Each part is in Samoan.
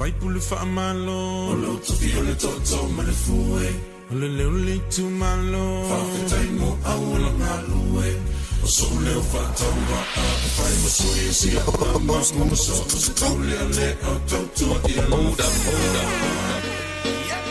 Faipule faamalo. O lou tofi o le tootoo ma le fue. O le leo le itumalo. Faafetai mo auala galue. O sou leo faatauvaa e fai ma sui o si au tama ma so o se taulealea o tautua i lana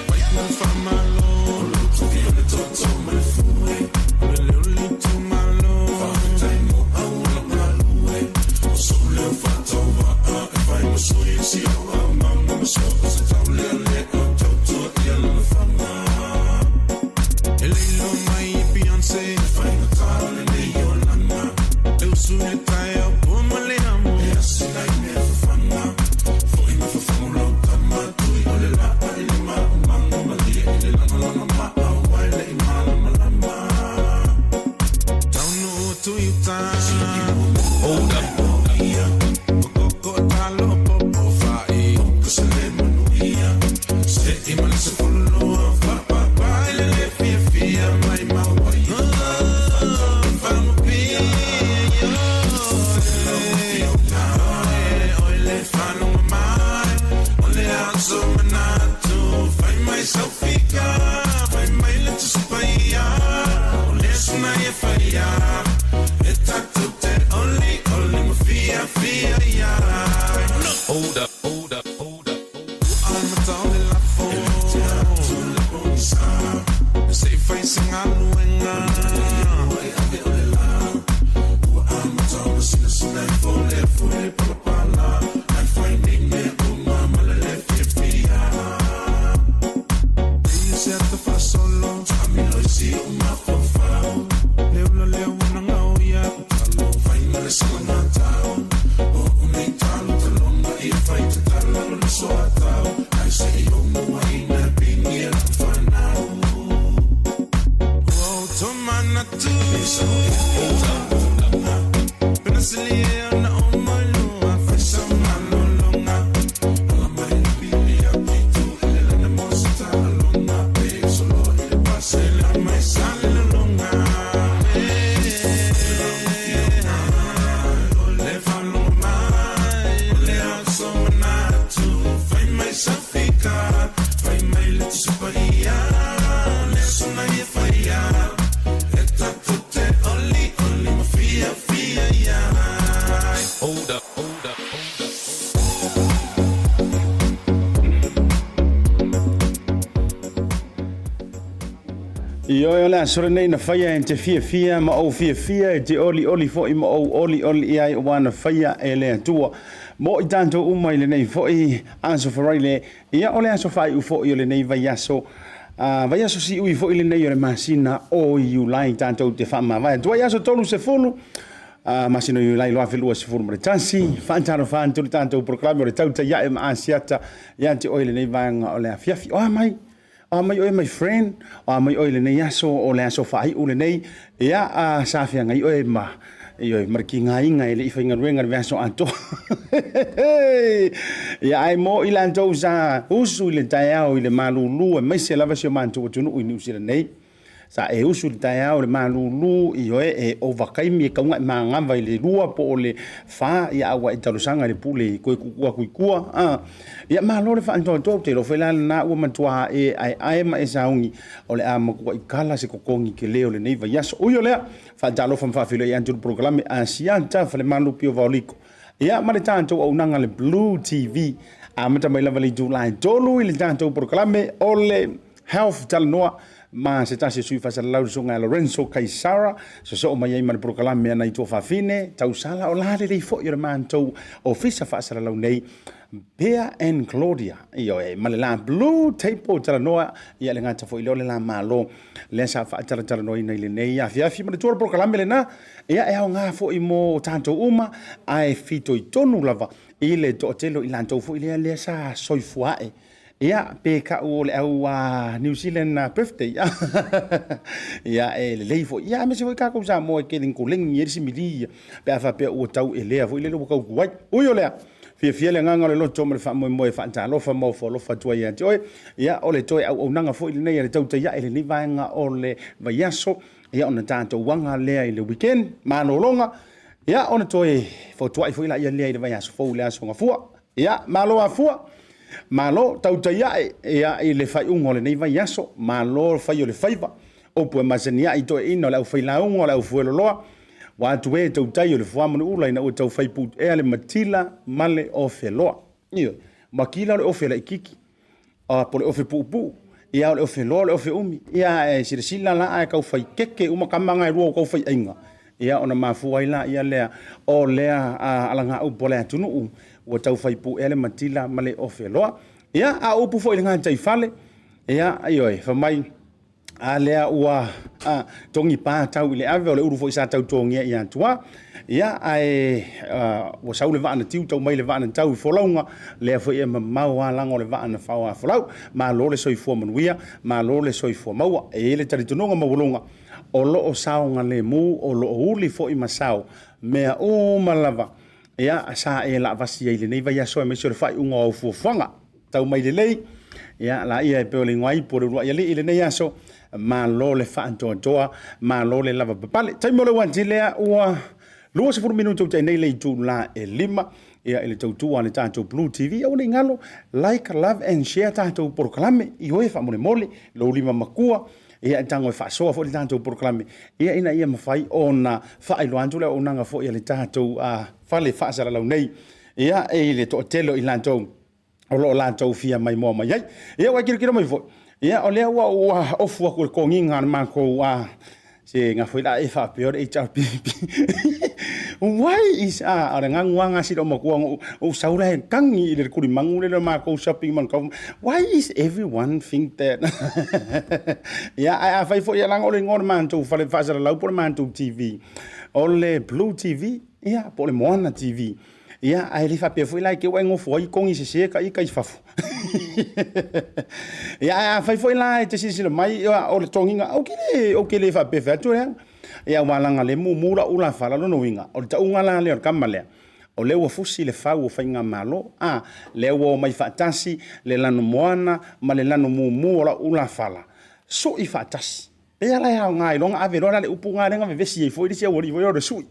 Faipule faamalo. O lou tofi o le tootoo ma le fue. O le leo le itumalo. Faafetai mo auala galue. O sou leo faatauvaa e fai ma sui o si au tama ma so o se taulealea o tautua i lana faga. E leilo mai e Beyonce. E faigata o lenei olaga. E usu i le taeao pua ma le amo. E asi nai mea fafaga. Foi ma fafagu lau tama. Tui o le laa i le maumaga. Malie i le lagalaga maau ai le i malamalama. Taunuu atu i uta. Hold up. Koko talo popo fa'i. Ka se le manuia. Se i ma le sefululua. Faapapa i le le fiafia mai maua i Fagupia. O le falogo mai. O le aso manatu. Fai mai sau fika. Fai mai le Tusi Paia. O le aso na e faia. E tatou te olioli ma fiafia ai. Hold up. Hold up. Hold up. Amata o le lafo. Se i fai se galuega. Ua amata ona sinasina i fo le afu i le palapala. Ai fai nei mea uma ma le le fiafia. E se ata faasolo. Taamilo i si ou mafaufau. Le ula lea ua nagao ia. Talo fai ma le salagatau. O nei talo talona ia fai tatala lo le soatau. Ai se i o mua ina pingia lau fanau. Ua ou tomanatu. Penasilia na o mai lua. Fai sau malologa. Ala mai le pili a pitu. Ele lana mo se taaloga. Pe soloa i le pasela mai sa le lologa. Le falogo mai. O le aso manatu. Fai mai sau fika. Fai mai le Tusi Paia. Le aso na e faia. E tatou te olioli ma fiafia ai. Hold up. Hold up. Hold up. Ioe, o le aso lenei na faia e te fiafia ma ou fiafia, e te olioli foi ma ou olioli i ai, ua na faia e le Atua mo i tatou uma i lenei foi aso Friday. Ia, o le aso faaiu foi o lenei vaiaso, vaiaso siui foi lenei o le masina o Iulai. Tatou te faamavae atu ai aso 30 masina o Iulai 2021. Faatalofa atu le tatou polokalame o le Tautai Ae ma Asiata ia te oe i lenei vaega o le afiafi. O a mai? O a mai oe, my friend? O a mai oe i lenei aso o le aso faaiu lenei? Ia, sa feagai oe ma ioe ma le kigaina e le i faigaluega le vaiaso atoa. Ia, ae mo i latou sa usu i le taeao i le malulu, aemaise lava si o matou atunuu i Niu Sila nei. Sa e usu i le taeao i le malulu, ioe, e ovakaimi e kauga e magava i le 2 po o le 4, ia, a ua e talosaga i le pule i koe kuku aku i tua. Ia, malo le faantoatoa, ou te iloa foi la lena ua matua e aeae ma e sauni o le a matua i kala se totogi tele o lenei vaiaso. Ui o lea, faatalofa ma faafeiloai atu le polokalame Asiata Falemalu Pio Vaoliko. Ia, ma le tatou auaunaga le Blue TV. Amata mai lava le itula e 3 i le tatou polokalame o le Health Talanoa ma se tasi o sui faasalalau, le susuga ia Lorenzo Kaisara, sosoo mai ai ma le polokalame a nai tuafafine tausala o la lelei foi o le matou ofisa faasalalau nei, Bea and Claudia. Ioe, ma le la Blue Table Talanoa. Ia, le gata foi lea o le la malo lea sa faatalatalanoaina i lenei afiafi ma le tua o le polokalame lena. Ia, e aoga foi mo tatou uma, ae fitoitonu lava i le toatele o i latou foi lea sa soifua ae. Ia, pe kau o le au New Zealand birthday. Ia, e lelei foi. Ia, aemaise foi tatou Samoa e tele koleni ai le simili ia, pe a faapea ua tau elea foi lele ua tau tuai. Ui o lea, fiafia le agaga o le loto ma le faamoemoe e faatalofa ma ofo alofa atu ai ia te oe. Ia, o le toe auaunaga foi lenei a le Tautai Ae lenei vaega o le vaiaso. Ia, ona tatou aga lea i le weekend, malologa. Ia, ona toe fotuai foi laia lea i le vaiaso fou i le aso Gafua. Ia, malo afua. Malo tautai ae ia i le faaiuga o lenei vaiaso, malo le fai o le faiva, upu e masani ai i toeaiina o le aufailauga o le aufueloloa, ua atu e tautai o le fuamonuula ina ua tau fai putea le matila ma le ofeloa. Ioe, matila o le ofe laitiiti, po o le ofe puupuu, ia o le ofe loa o le ofe umi. Ia ae silasila la ae tau fai keke uma tama na e lua ua tau faiaiga, ia ona mafua ai laia lea o lea alagaupu a le atunuu ua tau fai puea le matila ma le ofeloa. Ia, a o upu foi i le gataifale, ia, ioe, fai mai, a lea ua togi pa tau i le ave, o le ulu foi sa tau togia i Atua. Ia, ae ua sau le vaa na tiu tau mai le vaa na tau i folauga, lea foi e mamao lava lago o le vaa na faoafolau. Malo le soifua manuia, malo le soifua maua. E i ai le talitonuga maualuga, o lo o saogalemu, o lo o uli foi ma sao mea uma lava ia sa e laavasi ai i lenei vaiaso aemaise o le faaiuga o au fuafuaga. Tau mai lelei, ia laia e pei o le igoaipu o le uluai alii i lenei aso, malo le faatoatoa, malo le lavapapale. Taimi o le uati lea ua 20 minute ua tea nei le itula e 5 ia i le tautua a le tatou Blue TV. Aua ne i galo, like, love and share tatou polokalame i oe faamolemole, lou lima matua, ia e tago e faasoa foi le tatou polokalame, ia ina ia mafai ona faailoa atu le auaunaga foi a le tatou fale faasalalau nei, ia i le toatele o i latou o lo o latou fia maimoa mai ai. Ia ua e tilotilo mai foi, ia o lea ua ou ofu atu i le toniga a le matou se na foi la e faapea o le HRPP. Why is o le ganuaga si loomatua na ou sau la e tagi i le tulimanu lele o matou shopping ma le government. Why is everyone think that? Ia ae afai foi leaga o le igoa o le matou fale faasalalau po o le matou TV, o le Blue TV, ia po o le Moana TV. Ia, ae le faapea foi la i te i ua e nofo ai togi sese ta ita i fafo. Ia, ae afai foi la e te silasila mai, o le togiga, ou te le, ou te le faapea fai atu leaga. Ia, aua leaga o lea e mumu lau ulafala, o lona uiga, o le tauga la lea o le tama lea, o lea ua fusi le fau o faigamalo, a, lea ua omai faatasi le lanumoana ma le lanumumu o lau ulafala, sui faatasi. Pei lava la e aoga ai loa ona ave loa la le upu lena lea na vevesi ai foi le isi aualii foi lea o le sui.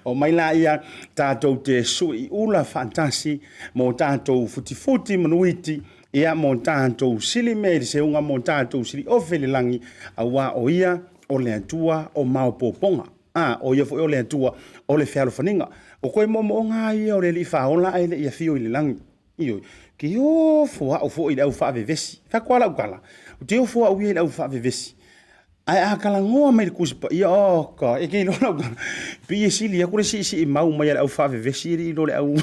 Omai laia tatou te sui ula faatasi mo tatou futifuti manuiti, ia mo tatou sili mea i le seuga, mo tatou sili ofe i le lagi, aua o ia o le Atua o maopoopoga. A, o ia foi o le Atua o le fealofaniga. O koe moomooga lava ia o le Alii Faaola ae le i afio i le lagi. Ioe, te ofo au foi i le au faavevesi. Fai atu lava lau tala, ou te ofo au ia i le au faavevesi. Ae a talanoa mai i le Tusi Paia, oka, e te iloa lau tala, pei e sili atu le siisii mau mai a le au faavevesi i lo le au...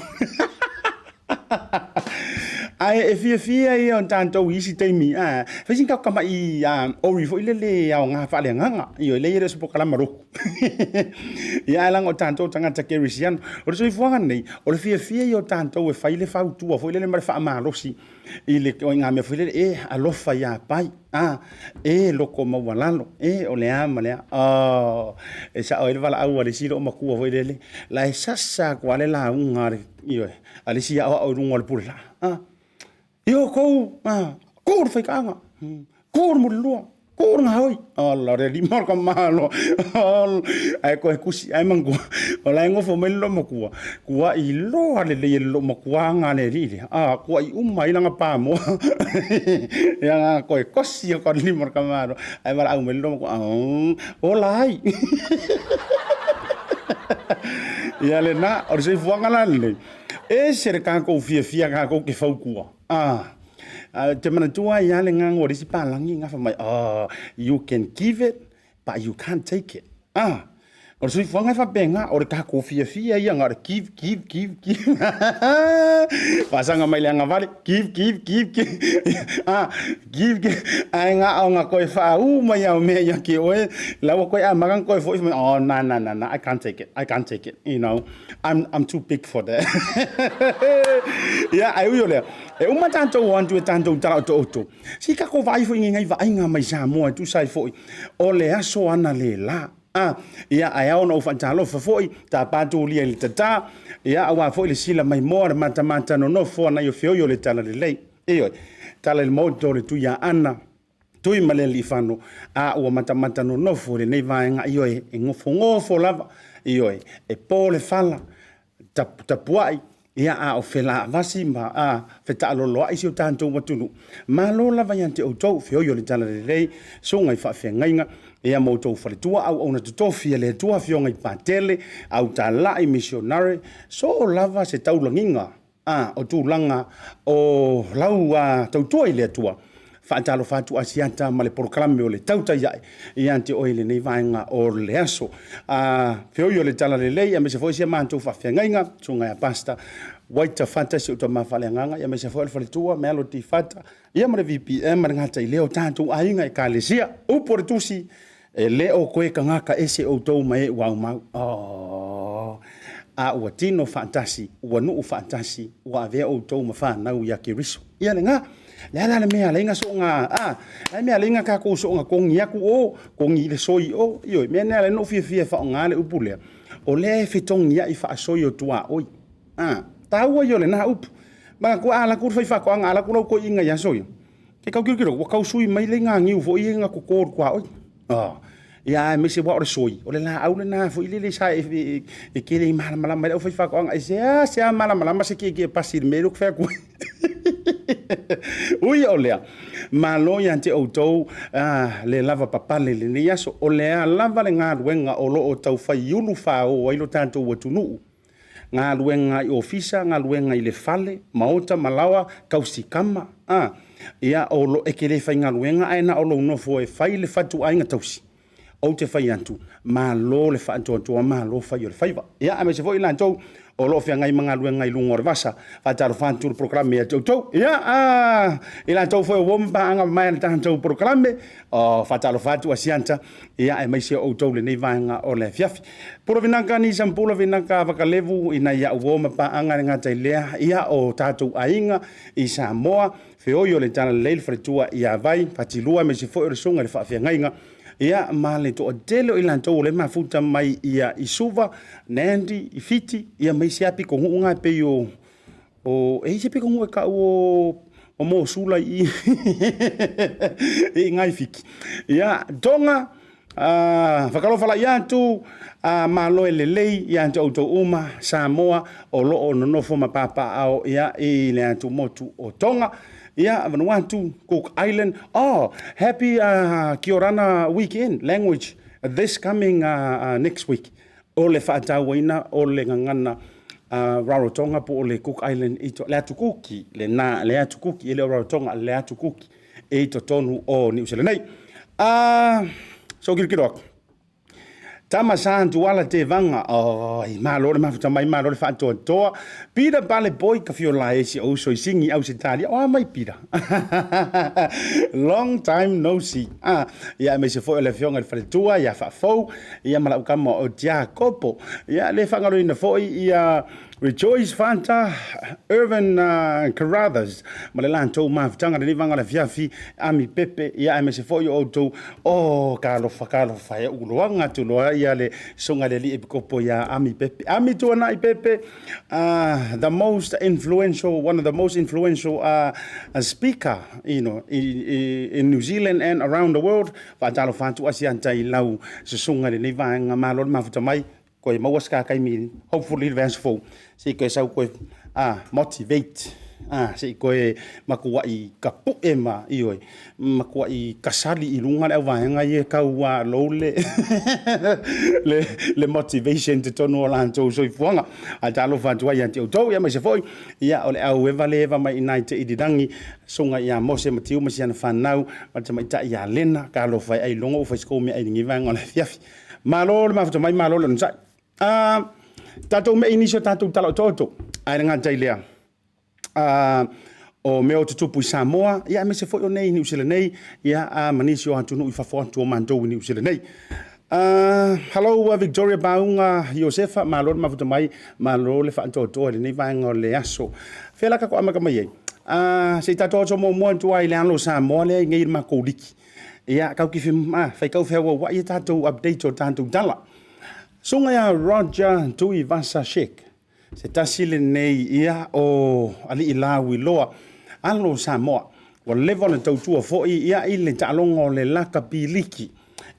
Ae e fiafia ia o tatou i isi taimi, a, fai sina tatou tamai ori foi lele aoga faaleagaga. Ioe, leai e le o se polokalama lotu. Ia ae leaga o tatou o tagata kerisiano. O le soifuaga lenei, o le fiafia ia o tatou e fai le fautua foi lele ma le faamalosi i le ituaiga mea foi lele, e alofa ia pai, a, e loto maualalo, e o le a ma le a. Oh, e sao ai le valaau a le isi loomatua foi lele, la e sasa atu lava le lauga a le, ioe, a le isi aoao i luga o le pulelaa. A, e outou, a, tu le faitaaga, tu le mulilua, tu le gaoi. Ola, o le alii ma o le tamaloa. Ola, ae toe tusi, ae manatua, o la e nofo mai le loomatua, tuai loa lelei e le loomatua aga a le alii lea, a, tuai uma ai lana pamoa. Ia na toe kosi atu a le alii ma le tamaloa, ae valaau mai le loomatua, ola ai. Ia lena, o le soifuaga la lenei, Ese le tatou fiafia tatou te fautua. Ah, te manatua ai lava le gago o le isi palagi na fai mai, oh, you can give it, but you can't take it. Ah, o le soifuaga e faapena, o le tatou fiafia ia na o le give, give, give, give. Faasaga mai le agavale, give, give, give, give. Ah, give, give. Ae na ona toe faaū mai lava o mea ia te oe, la ua toe amata ona toe foi mai, oh, na, na, na, na, I can't take it, I can't take it, you know. I'm too big for that. Ia, ae ui o lea, e uma tatou o atu e tatou talaotooto, se i tatou vaai foi i nai vaaiga mai Samoa e tusa ai foi o le aso analeila. Ah, ia, ae ao ona ou faatalofa foi, tapa tulia i le tatā, ia, aua foi le sila maimoa, le matamata nonofo a nai o feoi o le Talalelei. Ioe, tala i le maota o le Tuiaana, Tui ma le Alii-fano, a ua matamata nonofo i lenei vaega, ioe, e nofonofo lava, ioe, e po le fala, tapuai, Ia, a o felaavasi ma a fetaaloloai si o tatou atunuu, malo lava ia te outou, feoi o le talalelei, susuga i faafeagaiga, ia ma outou faletua, auauna totofi a le Atua, afioga i Patele, autalai, misionare, so lava se taulagiga a o tulaga o lau tautua i le Atua. Faatalofa atu Asiata ma le polokalame o le Tautai Ae ia te oe i lenei vaega o le aso. Feoi o le Talalelei, aemaise foi si a matou faafeagaiga, susuga ia Pastor Waita Fata, si ou tama faaleagaga, aemaise foi o le faletua Melody Fata, ia ma le VPM ma le gata i lea o tatou aiga ekalesia. Upu o le tusi, e le o koe kagaka ese outou ma e ua aumau. Oh. A ua tino faatasi, ua nuu faatasi, ua avea outou ma fanau ia Keriso. Ia lena. Le a la le mea alai nga soonga, a, le mea alai nga takou soonga kongi aku o, kongi i le soi o, ioe, mea lena alai ona ou fiafia e faaaoga le upu lea, o lea e fetogiai faasoi o tuaoi. A, taua ia o lena upu. Manatua a alu atu le faifaatoaga, a alu atu lau toeaina i aso ia, e tau tilotilo atu, ua tau sui mai le ganiu foi ia na toto i le tuaoi. Ia aemaise aua o le soi, o le laau lena foi lele sa e tele i malamalama ai le aufaifaatoaga. E seasea malamalama se tietie pasi i le mea lea ou te fai atu ai. Ui o lea, malo ia te outou le lavapapale i lenei aso. O le a lava le galuega o lo o tau faiulu fao ai lo tatou atunuu, galuega i ofisa, galuega i le fale, maota ma laoa, tausikama, a, ia, o lo, e te le faigaluega ae na o lou nofo e fai le fatuaiga tausi, ou te fai atu, malo le faatoatoa, malo fai o le faiva. Ia, aemaise foi i latou o lo o feagai ma galuega i luga o le vasa, faatalofa atu le polokalame ia te outou. Ia, a, i latou foi o uo ma paaga mamae a le tatou polokalame, o, faatalofa atu Asiata, ia, aemaise o outou i lenei vaega o le afiafi. Pula vinaka ni sam pula vinaka vakalevu ina ia uo ma paaga le gata i lea, ia, o tatou aiga i Samoa, feoi o le talalelei le faletua ia Vai, Fatilua, aemaise foi o le susuga i le faafeagaiga, ia, ma le toatele o i latou o lea e mafuta mai ia i Suva, Nandi, i Fiti, ia ma isi lava pitonuu na e pei o, o, e i ai se pitonuu e tau o Mosula i i, i ina i Fiti. Ia, Tonga, faatalofa laia atu, malo e lelei ia te outou uma, Samoa o lo o nonofo ma papaaao ia i le atumotu o Tonga. Ia, Vanuatu, Cook Island. Oh, happy Kiorana weekend, language, this coming next week. O le faatauaina o le gagana Rarotonga po o le Cook Island i to, le atu Kuki, lena, le atu Kuki, e le o Rarotonga, le atu Kuki i totonu o Niu Sila nei. So kilokilo atu. Tama sa Tuala Tevaga, oi, malo le mafuta mai, malo le faatoatoa. Peter Pale Boy ka fio lae si o uso i Singi Ausetalia. O a mai Peter. Long time no see. Ah, ia aemaise foi o le afioga i le faletua ia Faafou, ia ma lau tama o Tiakopo. Ia le faagaloina foi ia Rejoice Fanta, Irvin Carruthers ma le latou mafutaga lenei vaega o le afiafi, Ami Pepe, ia aemaise foi o outou, oh, talofa, talofa, e uloaga atu loa ia le susuga i le alii epikopo ia Ami Pepe. Ami Tuanai Pepe, the most influential, one of the most influential speaker, you know, in New Zealand and around the world. Faatalofa atu Asiata i lau susuga i lenei vaega, malo le mafuta mai. Koe maua se taimi, hopefully le vaiaso fou, se i koe sau koe motivate, se i koe matuai tapue ma, ioe, matuai kasali i luga le auvaega ia e tau low le, le motivation i totonu o latou soifuaga. Ae talofa atu ai ia te outou, aemaise foi ia o le au eva le eva mai i ina i te ilirangi, susuga ia Mose Matiu ma si ana fanau ma le tamaitai ia Lena, talofa e ailoga ua fai se kou meaai i lenei vaega o le afiafi. Malo le mafuta mai, malo le onosai. Tatou mei nisi o tatou tala otooto, ae le gata i lea. O mea o tutupu i Samoa, ia aemaise foi o nei i Niu Sila nei, ia ma nisi o atunuu i fafo atu o matou i Niu Sila nei. Hello Victoria Baunga Iosefa, malo le mafuta mai, malo le faatoatoa i lenei vaega o le aso. Fea la tatou amata mai ai? Se i tatou aso muamua atu ai i le alo o Samoa lea i nei i le matou liki. Ia, tau kifi, faitau feauauai a tatou update o tatou tala. Susuga ia Roger Tuivasa Sheck, se tasi lenei ia o alii lauiloa alo o Samoa, ua leva ona tautua foi ia i le taaloga o le lakapi liki.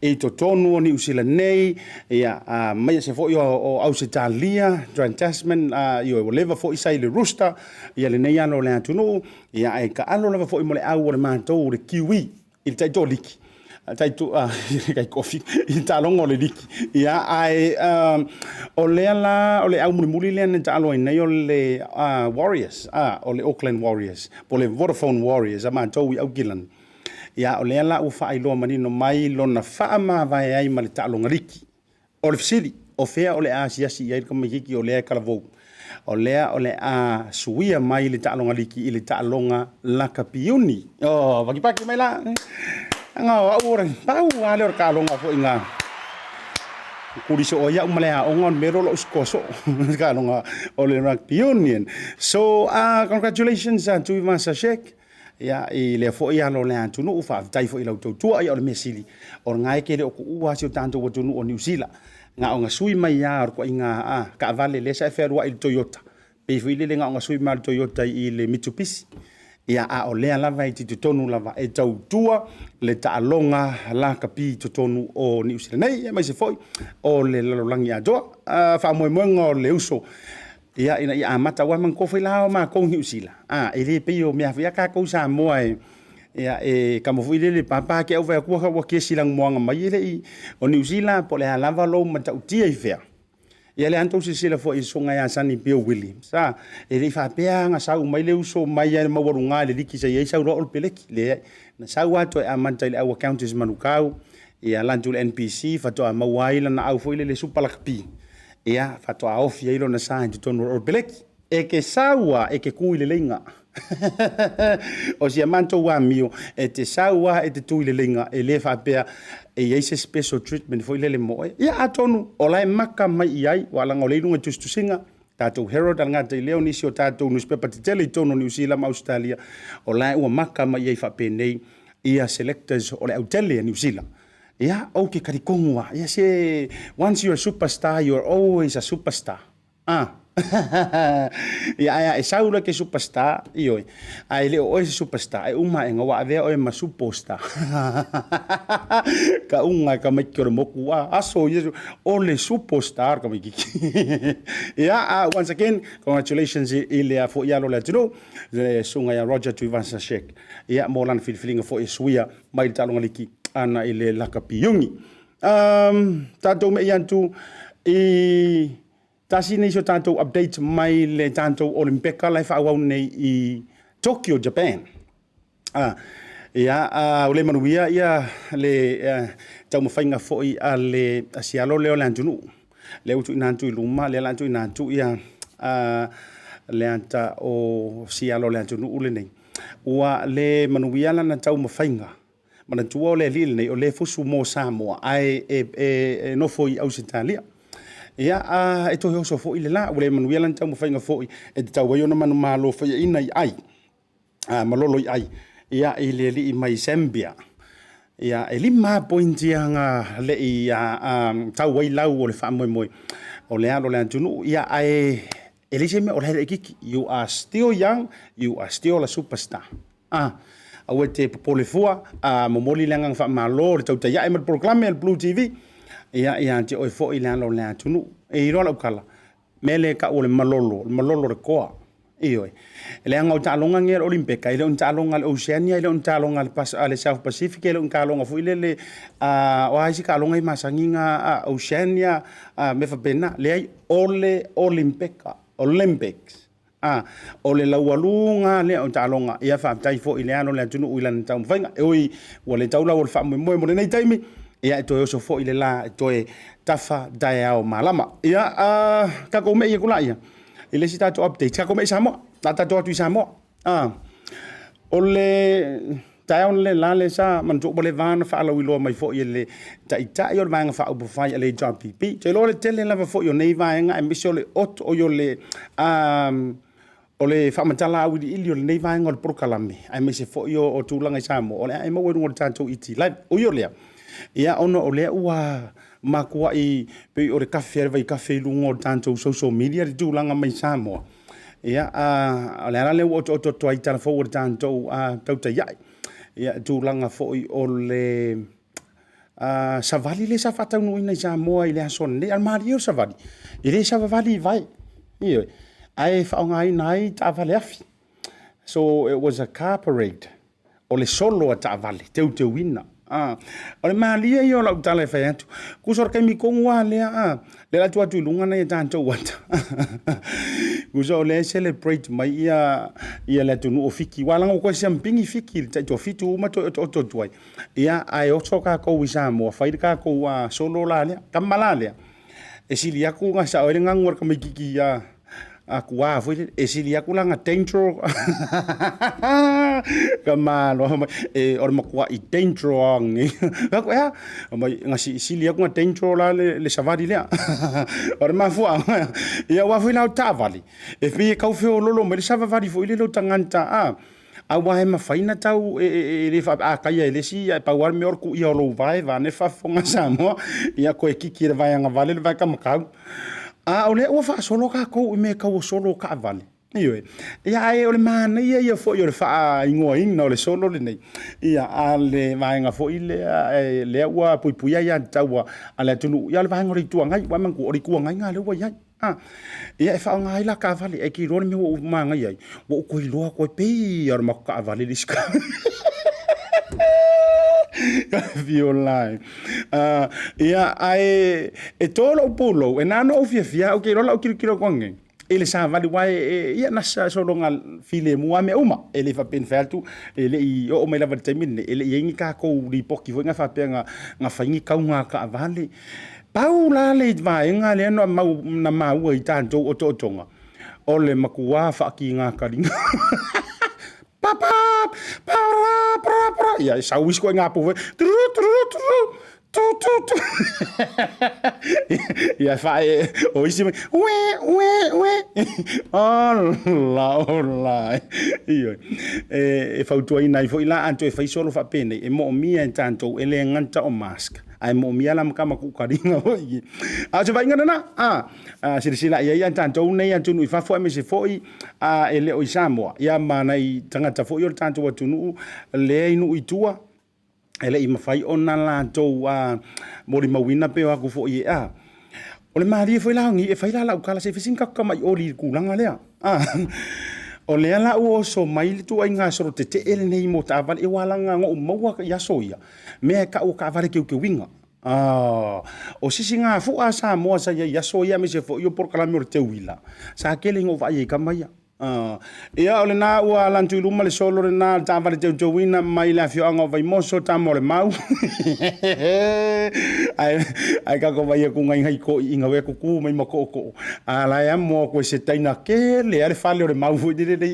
i totonu o Niu Sila nei, ia, mai ese foi o Ausetalia, Trans Tasman, ioe, ua leva foi sa i le Rooster, ia lenei alo o le atunuu, ia, ae taalo lava foi mo le au o le matou o le Kiwi i le taitoaliki, i le taaloga o le liki. Ia, ae o lea la, o le au mulimuli lea na taalo ai nei o le Warriors, o le Auckland Warriors, po o le Vodafone Warriors a matou i Aukilani. Ia, o lea la ua faailoa manino mai lona faamavae ai ma le taaloga liki. O le fesili, o fea o le a asiasi i ai le tamaitiiti o lea e talavou? O lea o le a suia mai le taaloga liki i le taaloga lakapiuni. Oh, pakipaki mai la. Anga o au ora, pau lava lea o le taaloga foi na kuli soo ai au ma le aoga o le mea lea o lou sikoa soo. Taaloga o le rugby union. So, congratulations Tuivasa-Sheck. Ia, i lea foi alo o le atunuu, faafetai foi i lau tautua. Ia, o le mea sili, o lena e te le o tuua lava si o tatou atunuu o Niu Sila. Na ona sui mai lava o le ituaiga taavale lea sa e fealuai i le Toyota, pei foi lele na ona sui mai lava o le Toyota i le Mitsubishi. Ia, a o lea lava e te i totonu lava e tautua le taaloga lakapi i totonu o Niu Sila nei, aemaise foi o le lalolagi atoa. Faamoemoega o le uso Ia, ina ia amata, aua e manatua foi la o matou i Niu Sila, a, e le pei o mea foi a tatou i Samoa e, ia, e kama foi lele, papa te au fai atu ua kesi lanumoana mai e le i, o Niu Sila po o le a lava lou matautia i fea, ia lea lava na tou silasila foi i le susuga ia Sonny Bill Williams, a, e le i faapea lava na sau mai le uso mai lava i le maualuga i le liki sa i ai sau loa Oropeleki, leai. Na sau lava toe amata i le au a Countess Manukau, ia ala atu i le NPC faatoa maua ai lana au foi lele Supa Lakapi. Ia, faatoa ofi ai lona sa i totonu o le Oropeleki. E te sau lava, e te tu i le leiga. O si a matou amio, e te sau lava e te tu i le leiga, e le faapea e i ai se special treatment foi lele mo oe. Ia, atonu o la e maka mai i ai, aua leaga o lea e i luga i tusitusiga, tatou Herald, a le gata i lea o nisi o tatou nusipepa tetele i totonu o Niu Sila ma Ausetalia, o la e ua maka mai i ai faapenei ia selectors o le autele a Niu Sila. Ia, ou te talitonu lava, ia se, once you're a superstar, you're always a superstar. Ah. Ia, ae a e sau loa e te superstar, ioe, ae le o oe se superstar, e uma ae ua avea oe ma superstar. Ka uga e tamaiti o le moku, a, aso ia, o le superstar tamaititi. Ia, once again, congratulations i le foi alo o le atunuu, le susuga ia Roger Tuivasa-Sheck, ia, mo lana filifiliga foi e suia mai le taaloga liki ana i le lakapiugi. Tatou mei atu i tasi nei o tatou update mai le tatou Olympeka la e faaauau nei i Tokyo, Japan. Ia, ua le manuia ia le taumafaiga foi a le sialo lea o le atunuu. Lea ua tuuina atu i luma, lea o le a tuuina atu ia le ata o sialo o le atunuu lenei. Ua le manuia lana taumafaiga. Manatua o le alii lenei o lea e fusu mo Samoa ae e nofo i Ausetalia. Ia, a e toe oso foi le la, ua le manuia lana taumafaiga foi e tatau ai ona manumalo faiaina i ai, malolo i ai, ia, i le alii mai Zambia. Ia, e 5 lava pointi na le i tau ai lau o le faamoemoe o le alo o le atunuu. Ia, ae e leai se mea o la e laitiiti. You are still young, you are still a superstar. Ah, aua e te popole fua, a momoli le agaga faamalo o le tautai ae ma le polokalame a le Blue TV. Ia, ia te oe foi le alo o le atunuu. E iloa lau tala, mea lea e tau o le malolo, o le malolo o le toa. Ioe. Leaga o taaloga nei a le Olimpeka, e le o ni taaloga a le Oceania, e le o ni taaloga a le South Pacific, e le o ni taaloga foi lele a, o a isi taaloga ia masani na, Oceania, mea faapena. Leai, o le Olimpeka, Olympics. A, o le laualuga lea o taaloga. Ia faafetai foi i le alo o le atunuu i lana taumafaiga. E ui ua le tau lau o le faamoemoe mo lenei taimi, ia e toe oso foi le la e toe tafa taeao malama. Ia, tatou mei atu laia i le isi tatou update. Tatou mei i Samoa. Na tatou atu i Samoa. O le taeao le la le sa manatua ua leva ona faalauiloa mai foi e le Taitai o le Vaega Faaupufai a le HRPP. Ou te iloa o le tele lava foi o nei vaega aemaise o le oto, oi o le o le faamatala auiliili o lenei vaega o le polokalame, aemaise foi o tulaga i Samoa, o le a e maua i luga o le tatou ET Live. Ui o lea, ia ona o lea ua matuai pei o le kafe a le vaikafe i luga o le tatou social media le tulaga mai Samoa, ia, o le ala lea ua otooto atu ai i tala fou o le tatou tautai ae, ia, tulaga foi o le Savali lea sa faataunuuina i Samoa i le aso ananei. A o le malie o le savali, e le savavali i vai, ioe, ae faaaogaina ai taavale afi. So it was a car parade, o le solo a taavale teuteuina. O le malie ia o lau tala e fai atu, tusa o le taimi tonu lava lea, lea o le a tuu atu i luga nai a tatou ata, tusa o lea e celebrate mai le atunuu o Fiti, aua leaga ua toe siamupini Fiti i le tai toafitu uma toe otooto atu ai, ia ae oso tatou i Samoa fai le tatou solo la lea. Tama la lea, e sili atu ona sao ai le ganu a le tamaitiiti atuā foi lele, e sili atu la ona danger tamaloa fai mai, o le matuai danger lava o lenei. Ou fai atu, e a? Fai mai, na sili atu ona danger la le savali lea. O le mafuaaga, ia aua foi la o taavale, e pei e tau feoloolo mai le savavali foi lele o tagata a, aua e mafai ona tau, e le faapea a taia e le isi, ae pau lava le mea o le tuia o lou vae vaeane le faafofoga a Samoa, ia toe kiki e le vae agavale le vae taumatau. A o lea ua faasolo tatou i mea tau o solo o taavale, ioe, ia ae o le manaia ia foi o le faaigoaina o le solo lenei a le vaega foi lea, lea ua puipuia aiatatau a le atunuu, ia o le vaega o le Itu Agai. Aua manatua, o le Itu Agai lena lea ua i ai. Ia e faaaoga ai la taavale, ae te iloa le mea ua ou manaia ai, ua ou toe iloa atu ai, pei lava o le matou taavale le isi taavale. Viola e. Ia, ae e to lou pulou, e na ona ou fiafia lava, ou te iloa o lau tilotilo atu ananei i le savali, aua ia na sologa filemu lava mea uma. E le faapea na fai atu, e le i oo mai lava i le taimi lenei, e le i i ai ni tatou lipoti foi na faapea na fai ni tauga a taavale. Pau la le vaega lea na maua i tatou otootoga, o le matua faatiga taliga. Pa pa pa ra pra pra. Ia, e sau isi ituaiga apu foi. Tru tru tru. Tu tu tu. Ia, faaee, o isi mai, ue, ue, ue. Ola, ola. Ioe. E fautuaina ai foi la a toe fai solo faapenei, e moomia e tatou, e le gata o mask, ae moomia la ma tama tuukaliga foi. A o se vaaiga lena, a silasila i ai a tatou nei atunuu i fafo aemaise foi e le o i Samoa, ia ma nai tagata foi o le tatou atunuu lea i nuu i tua, e le i mafai ona latou molimauina pe o atu foi e a. O le malie foi la o nei, e fai la lau tala se i fai sina tatou tamai oli i le tulaga lea. O lea la ua oso mai le ituaiga solo tetee lenei mo taavale, aua leaga na ou maua i aso ia, mea e tau o taavale teuteuina. O se isi gafu'a a Samoa sa i ai i aso ia aemaise foi o polokalame o le teuila, sa tele ina ou vaai ai i tama ia. Ia o lena ua ala atu i luma le solo lena a le taavale teuteuina mai le afioaga o Vaimoso, tama o le mau. Ae tatou vaai atu nai nai toeaiina ea tutu mai ma tootoo, a la e amo atu e se taina tele lava le fale o le mau foi lele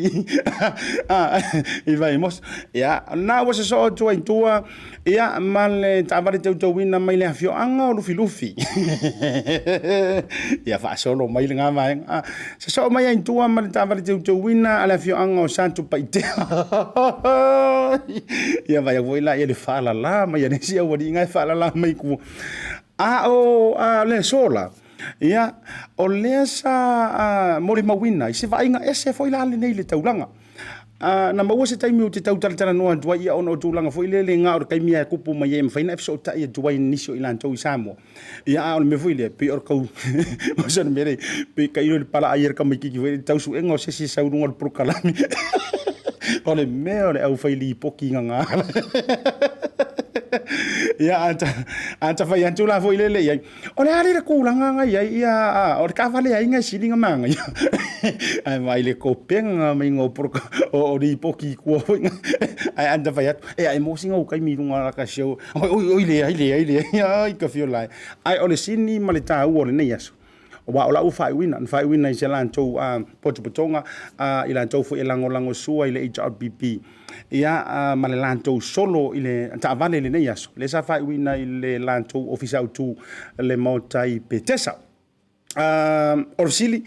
i Vaimoso. Ia, o lena ua sosoo atu ai i tua ia ma le taavale teuteuina mai le afioaga o Lufilufi. Ia faasolo mai lena vaega. Sosoo mai ai i tua ma le taavale teuteuina a le afioaga o Satupaitea. Ia vaai atu foi la le faalala mai a le isi aualii na e faalala mai i tua. A o le aso la, ia, o lea sa molimauina i se vaaiga ese foi la lenei i le taulaga. Na maua se taimi ou te tau talatalanoa atu ai, ia ona o tulaga foi lele na o le taimi lava e tupu mai ai e mafai ona e fesootai atu ai i nisi o i latou i Samoa. Ia, a o le mea foi lea, pei o le tau o le mea lea, pei tailo i le palaai a le tamaitiiti foi lele i le tau suega o se isi e sau i luga o le polokalame. O le mea o le aufai lipoti gaga. Ia, a ta fai atu la foi lele i ai, o le a le tulaga na i ai, ia, o le taavale a ai na e sili ona manaia. Ae vaai i le kopega maiga o o lipoti i tua foi. Ae a ta fai atu, e a e maua sina ou taimi i luga o lata show. Oi, oi, leai, leai, leai, ai ka fio lae. Ae o le sini ma le taua o lenei aso, aua o lau faaiuina, na faaiuina i se latou potopotoga, i latou foi e lagolago sua i le HRPP, ia, ma le latou solo i le taavale i lenei aso, lea sa faaiuina i le latou ofisa autu le maota i Petesa. O le fesili,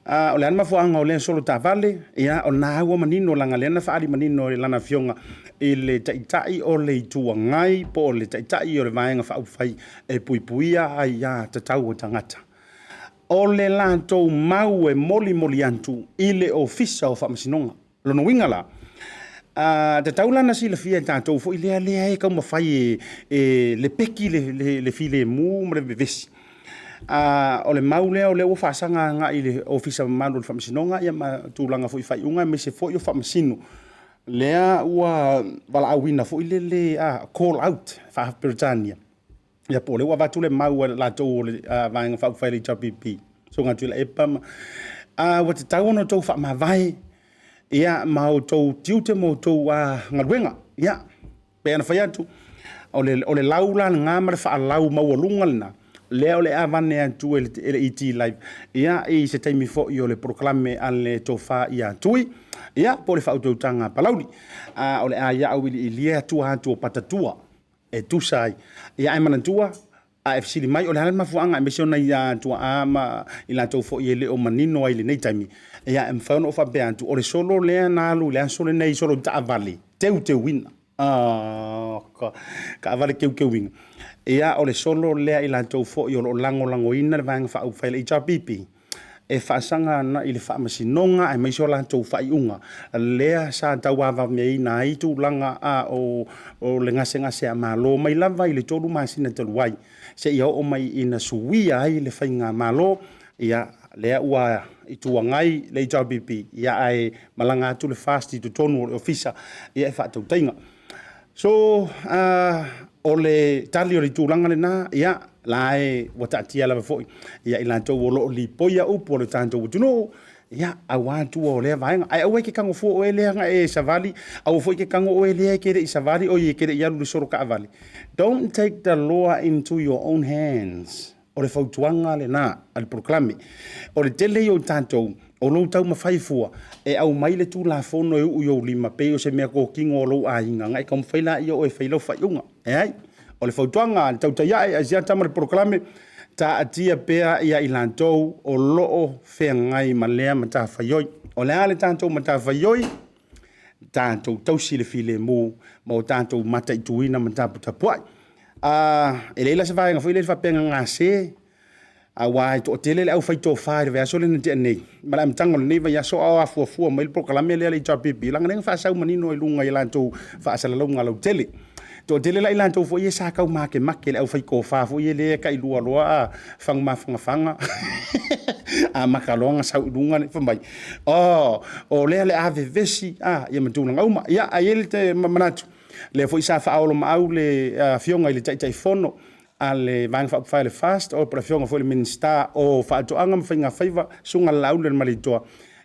o le a le mafuaaga o lea solo taavale? Ia, o lena ua manino, leaga lea na faaali manino e lana afioga i le Taitai o le Itu Agai po o le Taitai o le Vaega Faaupufai e Puipuia Aia Tatau a Tagata. O le latou mau e molimoli atu i le Ofisa o Faamasinoga. Lona uiga la, Tatau la ona silafia e tatou foi lea lea e taumafai e, e lepeki le, le, le filemu ma le vevesi. O le mau lea o lea ua faasaga agai i le Ofisa mamalu o le Faamasinoga ia ma tulaga foi i faaiuga aemaise foi o Faamasino lea ua valaauina foi lele, call out faa-Peretania. Ia po o lea ua avatu le mau a latou o le Vaega Faaupufai a le HRPP, Susuga Tuilaepa ma... ua tatau ona outou faamavae ia ma outou tiute ma outou galuega. Ia, pei ona fai atu, o le lau la lena ma le faalau maualuga lena, lea o le a avane atu e le ET Live, ia, i se taimi foi o le polokalame a le Tofa ia Tui, ia, po o le faautautaga a Palauli. O le a ia auiliilia tua atu o patatua e tusa ai. Ia ae manatua, a e fesili mai o le a le mafuaaga aemaise o nai tuaa ma i latou foi e le o manino ai i lenei taimi, ia e mafai ona ou faapea atu, o le solo lea na alu i le aso lenei, solo taavale, teuteuina. Oh, taavale teuteuina. Ia, o le solo lea i latou foi o lo o lagolagoina le Vaega Faaupufai a le HRPP, e faasaga ana i le Faamasinoga aemaise o latou faaiuga lea sa tauavameaina ai tulaga a o le gasegase a Malo mai lava i le 3 masina talu ai seia oo mai ina suia ai le faigamalo. Ia, lea ua Itu Agai le HRPP, ia ae malaga atu le FAST i totonu o le Ofisa ia e faatautaiga. So, o le tali o le tulaga lena, ia, la e ua taatia lava foi ia i latou o lo o lipoia upu o le tatou atunuu, ia, aua tua o lea vaega. Ae aua e te tago fua oe lea na e savali, aua foi e te tago oe lea e te le i savali, oi e te le i alu i le solo taavale. Don't take the law into your own hands. O le fautuaga lena a le polokalame. O le tele ia o tatou, o lou taumafai fua e aumai le Tulafono e uu i ou lima pei o se mea totino a lou aiga, ona e taumafai laia o oe e fai lau faaiuga. Leai. O le fautuaga a le Tautai Ae, Asiata ma le polokalame, taatia pea ia i latou o lo o feagai ma lea matafaioi. O le a le tatou matafaioi? Tatou tausi le filemu ma o tatou mataituina ma taputapuai. E leai la se vaega foi lea faapea na gase, aua e toatele le aufaitofa i le vaiaso lea na tea nei, ma le amataga o lenei vaiaso a o afuafua mai le polokalame lea a le HRPP, leaga lea na faasau manino i luga i latou faasalalauga lautele. Toatele la i latou foi ia sa tau makemake le aufaitofa foi lea e tailua loa a fagu mafanafana amata loa ona sau i luga le fai mai, oh, o lea le a vevesi a ia ma tulaga uma. Ia, ae i ai le manatu, lea foi sa faaolomaau le afioga i le Taitaifono a le Vaega Faaupufai a le FAST, o le afioga foi i le Minisita o Faatoaga ma Faigafaiva, Susuga Laauli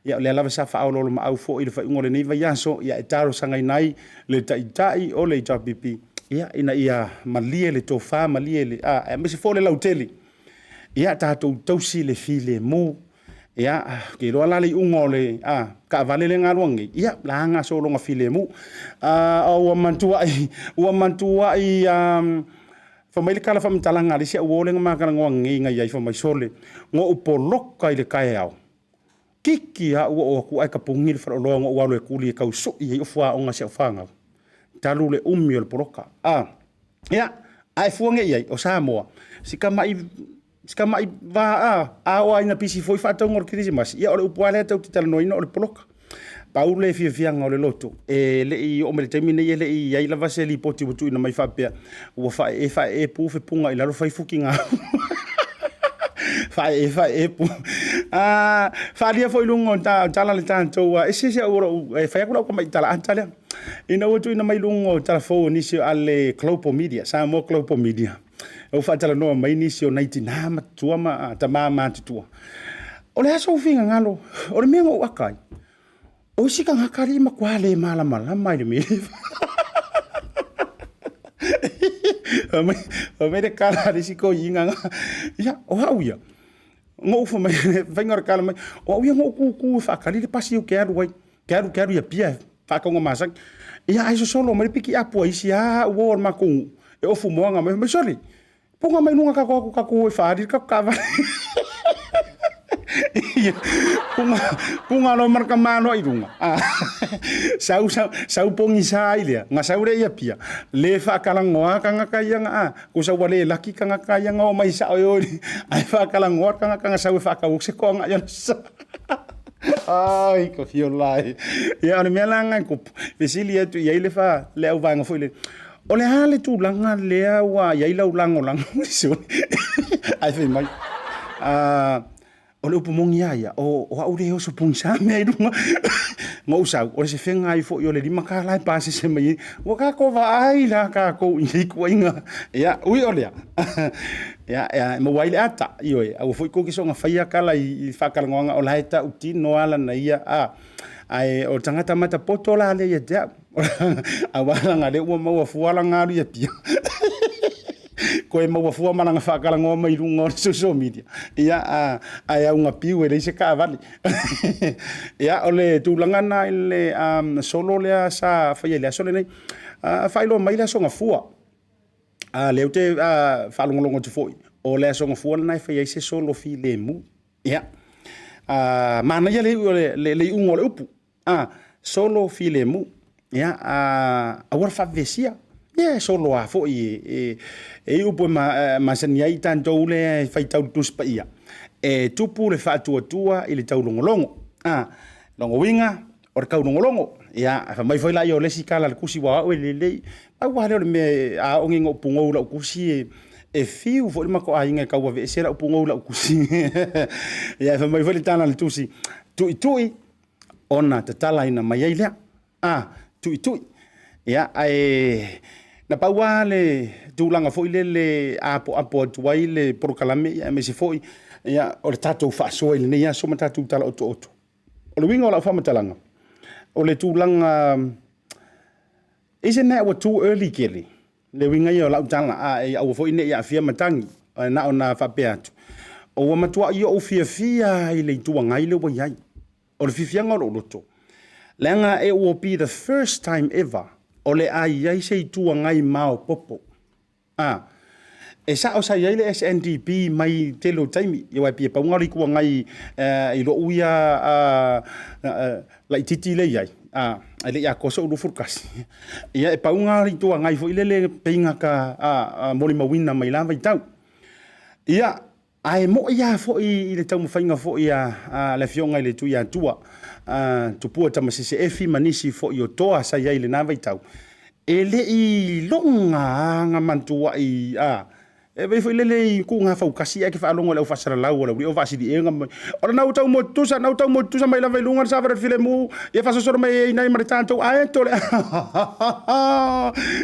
Ia o lea lava sa faaoloolomaau foi i le faaiuga o lenei vaiaso, ia e talosagaina ai le Taitai o le HRPP, ia, ina ia malie le tofa, malie le, a, aemaise foi o le lautele, ia tatou tausi le filemu. Ia, ou te iloa la le iuga o le taavale lea na alu nei, ia, la na sologa filemu. Ua matuai, ua matuai, fai mai le tala faamatalaga a le isi au uo lea na ma talanoa nei na i ai, fai mai, sole, na ou poloka i le taeao, kiki lava ou oo atu ae tapuni le faleoloa na ou alu e tuli e tau sui ai fuaoga a si au fanau, talu le umi o le poloka. Ia, a e fua nei i ai, o Samoa, si tamai, si tamai va, a, a oo lava ina pisi foi faatauga o le Kerisimasi, ia o le upu lava lea tou te talanoaina o le poloka. Pau le fiafiaga o le loto, e le i oo mai i le taimi lenei e le i i ai lava se lipoti ua tuuina mai faapea ua faaee faaee pu fepuga i lalo fai fukiga. Faaee faaee pu. Faaalia foi i luga o tala le tatou, ese se au o lou, e fai atu lau tamai tala ata lea. Ina ua tuuina mai luga o tala fou o nisi a le Global Media, Samoa Global Media, ua faatalanoa mai nisi o nai tinā matutua ma tamā matutua. O le a sou finagalo? O le mea na ou aka ai, o isi tagata alii matua le malamalama i le mea. Fai mai le kala a le isi toeaina, ia, o au ia, na ou fai mai, faiga o le kala mai, o au ia na ou tutu e faatali le pasi ou te alu ai, te alu, te alu i Apia e faatauga masani. Ia, ae sosolo mai le pikiapu a isi lava uo o le matou nuu, e ofu moana mai, fai mai, sole, Puga mai luga tatou atu tatou o e faaali le tatou taavale. Puga, puga loa ma le tamaloa i luga. Sau, sau, sau pogisa ai lea, na sau lea i Apia, le faatalagoa tagata ia na, a, tusa ua le laki tagata ia na o mai sao e o i, ae faatalagoa le tagata na sau e faatau se toaga i ona sa. Ai, ka fiola e. Ia, o le mea la lena e tupu, fesili atu i ai le fa, le auvaega foi lele, o le a le tulaga lea ua i ai lau lagolago i le soli? Ae fai mai, ah, O le upu moni lava ia, o, o au lea e oso pogisa mea i luga. Na ou sau, o le sefega ai foi o le $5 e pasese mai ai. Ua tatou vaai la tatou i nei tuuaiga. Ia, ui o lea, ia, e maua ai le ata, ioe, aua foi tou te soona faia tala i faatalanoaga o la e tautino lava lana ia, a. Ae o le tagata matapoto la lea ia te au, aua leaga o lea ua maua fua lana alu i Apia, toe maua fua ma lana faatalanoa mai luga o le social media, ia, ae augapiu e leai se taavale. Ia, o le tulaga lena i le solo lea sa faia i le aso lenei. Faailoa mai le Aso Gafua. Lea ou te faalogologo atu foi, o le Aso Gafua lena e fai ai se solo filemu. Ia, manaia le iuga o le upu, solo filemu. Ia, aua le faavevesia. Ia, e solo lava foi e i ai upu e masani ai tatou lea e faitau i le Tusi Paia, e tupu le faatuatua i le taulogologo. Lona uiga, o le taulogologo. Ia, fai mai foi lea o le isi tala a le Tusi aua o au e lelei. Pau lava lea o le mea, a oo nei ina ou pugou i lau tusi, e fiu foi le matou aiga e tau aveese lau pugou i lau tusi. Ia fai mai foi le tala a le tusi, tuitui ona tatalaina mai ai lea. A, tuitui. Ia, ae na pau lava le tulaga foi lele apoapo atu ai le polokalame, ia aemaise foi ia, o le tatou faasoa i lenei aso ma tatou tala otooto. O le uiga o lau faamatalaga, o le tulaga, isn't that ua too early tele? Le uiga ia o lau tala, a aua foi ne i aafia matagi, ae na ona faapea atu, ua matuai ou fiafia i le Itu Agai lea ua i ai. O le fiafiaga o lou loto, leaga it will be the first time ever o le a i ai se Itu Agai maopoopo. A, e sao sa i ai le SNDP mai le tele o taimi, aua e pei e pau lena o le Itu Agai i lou ia laitiiti lea e i ai, ae le i atoa sou 21. Ia e pau lena o le Itu Agai foi lele pei na ta molimauina mai la vaitau. Ia, ae moi lava foi i le taumafaiga foi a le Afioga i le Tuiatua, Tupua Tamasese Efi ma nisi foi o toa sa i ai i lena vaitau, e le i iloga lava ona matuai, e pei foi lele i tuuga fautasi ae e te faalogo i le au faasalalau a le aualii o vaasiliega ma o lena ua tau motu tusa, na ua tau motu tusa mai lava i luga le savali o le filemu, ia faasosolo mai ai nai ma le tatou ae tole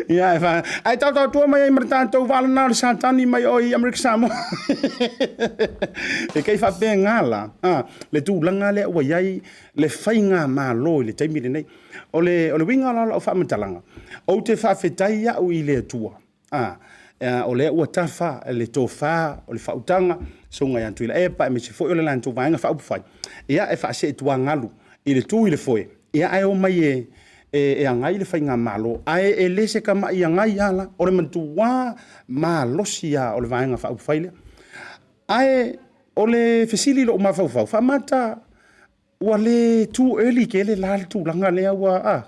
ia e fa ae taotaotua mai ai ma le tatou vaa lena o le Satani mai o i Amerika Samoa. E kai faapena la le tulaga lea ua i ai le faigamalo i le taimi lenei. O le uiga la o lau faamatalaga, ou te faafetai au i le Atua A, o lea ua tafa le tofa o le faautaga, Susuga ia Tuilaepa aemaise foi o le latou Vaega Faaupufai, ia e faaseetuagalu i le tu i le foe, ia ae omai e, e, e agai le faigamalo. Ae e le se tamai agai lava la, o le matua malosi lava o le Vaega Faaupufai lea. Ae o le fesili i lou mafaufau, faamata Ua le too early tele la le tulaga lea ua a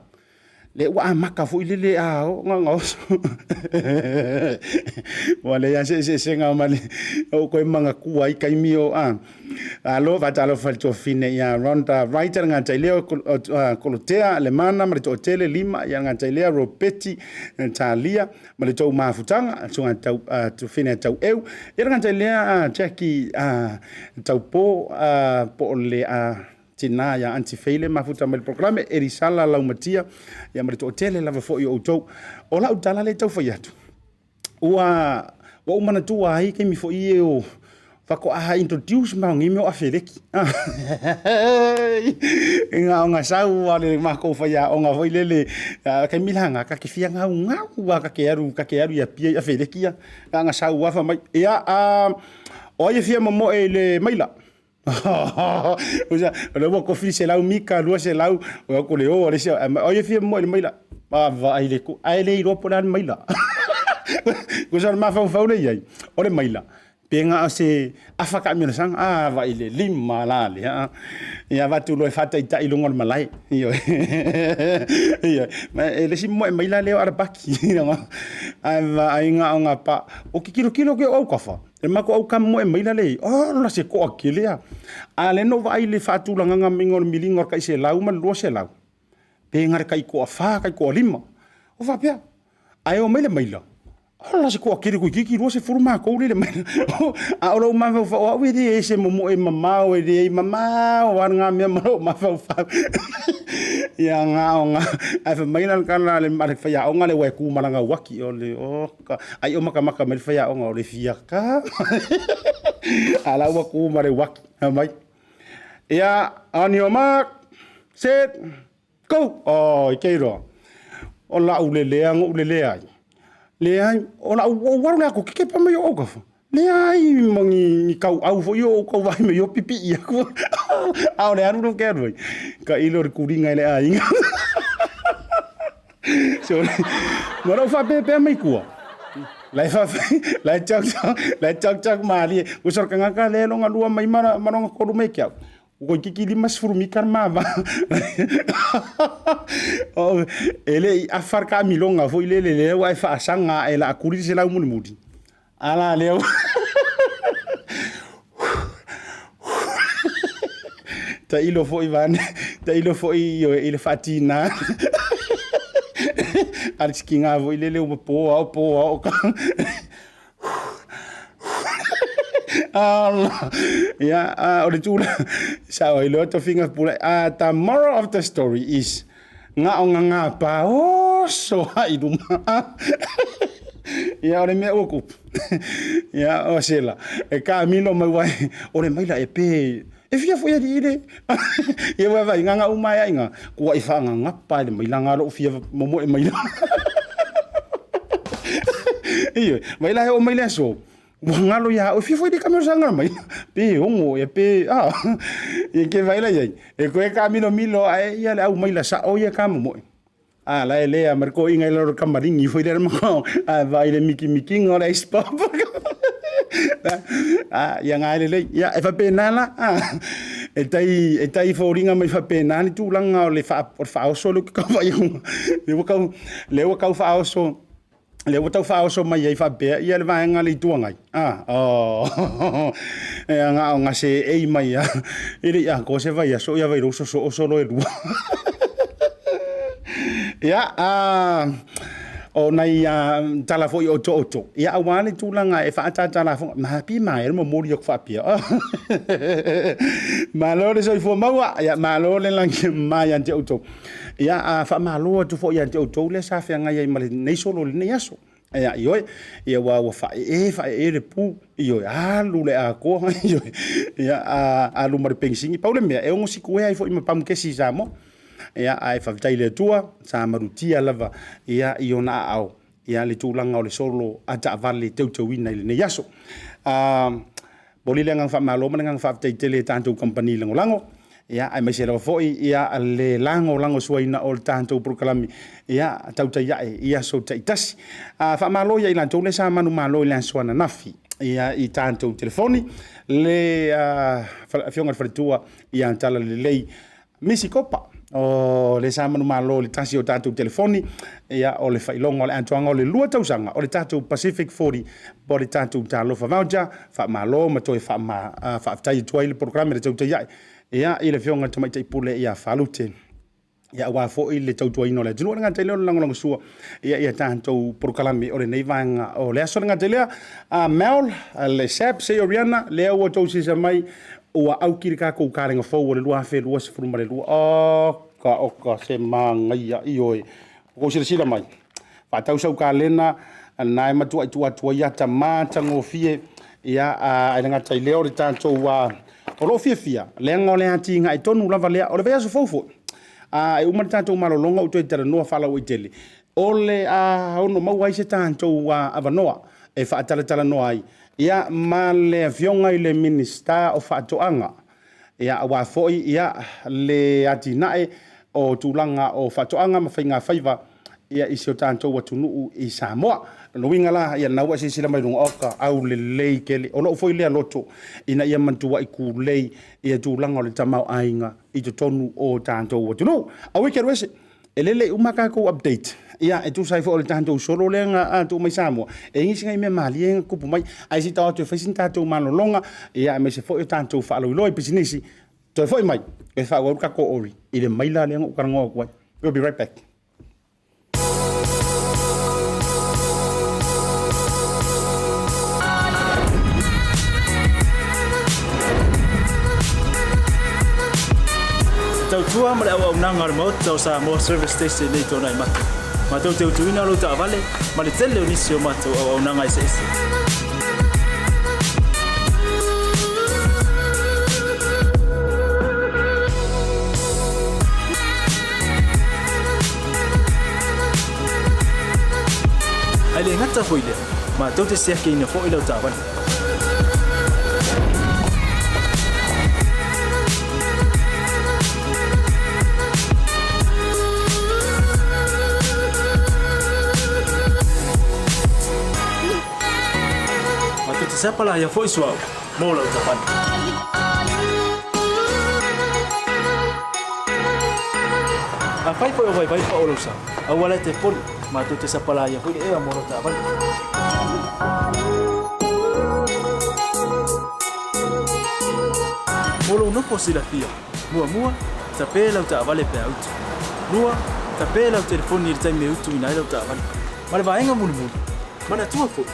lea ua amata foi lele a oo na ona oso. Ua leai lava se eseesega ma le ou toe manatua ai taimi o a. Malo, faatalofa i le tuafafine ia Rhonda Wright, le gata i lea o Kolotea Lemana ma le toatele Lima, ia le gata i lea Ropeti Talia ma le tou mafutaga, susuga tau tuafafine a Taueu, ia le gata i lea Jackie Taupo po o le tina ia Aunty Faye le mafuta mai le polokalame, Elisala Laumatia, ia ma le toatele lava foi o outou. O lau tala lea e tau fai atu, ua ou manatua ai taimi foi ia o faatoa introduce mai o nei mea o afeleki. Na ona sau lava o le matou faiaoga foi lele, taimi la ta te fia gaugau lava ta te alu, ta te alu i Apia i afeleki ia. Na ona sau lava fai mai, ia, o ai e fia momoe i le maila? O lea ua tofi le 100 mita, 200, o atu le o a le isi, o ai e fia momoe i le maila? Vaavaai le ae le iloa po o le a le maila. Tusa o le mafaufau lea i ai, o le maila, pe na o se afa taamilosaga, a vaai i le lima la lea, ia avatu loa e faataitai i luga o le malae. Ioe. Ioe. Ma e le isi momoe maila lea o Alapaki. Ae vaai na o na pa, o ke kilokilo ke o autafa. Le matou au kamomoe maila lea i ai, ola se toatele a! A o lea na ou vaai i le faatulagaga maiga o le miliga o le tai 100 ma le 200, pe na o le tai toafa tai toalima. Ou faapea, ae oo mai le maila, ola se toatele toeitiiti 20 matou lea i le maila. A o lou mafaufau, o au e le ese momoe mamao, e leai mamao lava lena mea ma lou mafaufau. Ia na ona, ae fai mai la le tala a le faiaoga lea aua e tu ma lana uati, oka, ai o matamata mai le faiaoga, o le fia tama a o la ua tu ma le uati. Fai mai, ia, on your mark, set, go! Oi, keira, o lau lelea na ou lelea ai. Leai, o lau, ua ou alu i le atu kekepa mai o autafa. Leai ma ni tauau foi o ou tau vaai mai o pipii atu. A o le alu lea ou te alu ai, tailo i le tuliga i le aiga. So, ma lou faapea mai tua. La e la e tiak la e tiak tiak malie. Uso le tagata lea lona lua mai ma lona tolu mai ke au. Ua toeitiiti 50 mita le ma va. E le i afa le taamiloga foi lele lea ua e faasaga ae la tuli le 100 mulimuli. A la lea tailo foi vaeane, tailo foi i le faatina a le tikiga foi lele ua po ao po ao. Ala, ia, o le tulaga, sao ai loa tofiga pulai. The moral of the story is, na o ngā pā oso ai luma. Ia, o le mea ua kupu. Ia, o sela, e kāmilo mai wai, o le maila e pē, e fia foi ali ile. Ia wai vai, ngā ngā umai ai ngā, kua i whaanga ngapa e le maila ngā lou fia momo e maila. Ioe, mai la he o mai le aso, ua galo iā oe, fia foi le kamero sa galo mai, pe ogo ia pe, a, ia ke vai la iai, e koe kāmilomilo ae ia le au maila sa'o ia ka momoe. A la e lea ma le koiga i lalo o le kamaligi foi lea le makao, ae vaai i le mikimikiga o le ice pop. A, ia nga e lelei. Ia, e faapena la, a, e tai, e tai foliga mai faapena le tulaga o le faaoso lea ou te tau vaai atu. Lea ua tau, lea ua tau faaoso, lea ua tau faaoso mai ai faapea ia le vaega a le Itu Agai. A, oh, e na o gaseei mai lava, e le i atoa se vaiaso ia vai lou sosoo solo e lua. Ia, a, o nai tala foi o otooto, ia aua le tulaga e faatatalafoga, ma pi maea le momoli atu faapea. Malo le soifua maua, ia malo le lagi mama ia te outou. Ia, a faamalo atu foi ia te outou lea sa feagai ai ma lenei solo i lenei aso. Ia, ioe, ia ua ua faaee faaee le pu, ioe, alu le atoa, ioe, ia, alu ma le penisini. Pau le mea, e ono sikuea ai foi ma pamukesi i Samoa. Ia, ae faafetai i le Atua, sa malutia lava, ia, i ona aao, ia, le tulaga o le solo a taavale teuteuina i lenei aso. Momoli le agaga faamalo ma le agaga faafetai tele i tatou kamupani lagolago, ia, aemaise lava foi ia le lagolagosuaina o le tatou polokalame ia tautai ae i aso taitasi. Faamalo ia i latou lea sa manumalo i le aso ananafi ia i tatou telefoni, le Afioga i le Faletua ia Talalelei Misi Kopa, o le sa manumalo i le tasi o tatou telefoni, ia, o le faailoga o le atoaga o le 2 tausaga o le tatou Pacific 40 po o le tatou Talofa Voucher. Faamalo ma toe faafetai atu ai le polokalame le tautai ae, ia, i le Afioga i le Tamaitai Pule ia Falute, ia, aua foi le tautuaina o le atunuu. E le gata i lea o le lagolagosua ia i a tatou polokalame o lenei vaega o le aso. E le gata i lea, Mel, le Sap, Seoriana, lea ua outou silasila mai ua auki le tatou kalena fou o le 2022. Oka, oka, se manaia, ioe. Ua outou silasila mai, faatau sau kalena, na e matuai tuu atu ai ata matagofie, ia, ae le gata i lea o le tatou, o loo fiafia, leaga o le atinae tonu lava lea, o le vaiaso fou foi, e uma le tatou malologa ou toe talanoa faalauaitele, o le a ono maua ai se tatou avanoa e faatalatalanoa ai ia ma le Afioga i le Minisita o Faatoaga, ia, aua foi ia le atinae o tulaga o faatoaga ma faigafaiva ia i si o tatou atunuu i Samoa. O lona uiga la, ia lena ua e silasila mai i luga, oka, aulelei tele. O lou foi lea loto ina ia matuai tulei ia tulaga o le tamaoaiga i totonu o tatou atunuu. Aua e te alu ese, e lele uma tatou update. Ia, e tusa ai foi o le tatou solo lea na tuu mai Samoa, e i ai nisi nai mea malie na tupu mai, ae se i tau atu e fai sina tatou malologa, ia aemaise foi o tatou faalauiloa i pisinisi, toe foi mai, e faaauau le tatou ori i le maila lea na ou talanoa atu ai. We'll be right back. E tautua ma le auaunaga a le Maota o Samoa Service Station nei Tuanai Mata. Matou te utuina lou taavale ma le tele o nisi o matou auaunaga eseese. Ae le gata foi i lea, matou te siakiina foi lau taavale. Matou te sapalaia foi suauu mo lau taavale. Afai foi o vaivai pao lou sa, aua la e te poli, matou te sapalaia foi le ea mo lau taavale. Mo lou nofo silafia, muamua, tape lau taavale pe a utu. Lua, tape lau telefoni i le taimi e utuina ai lau taavale. Ma le vaega mulimuli, manatua foi,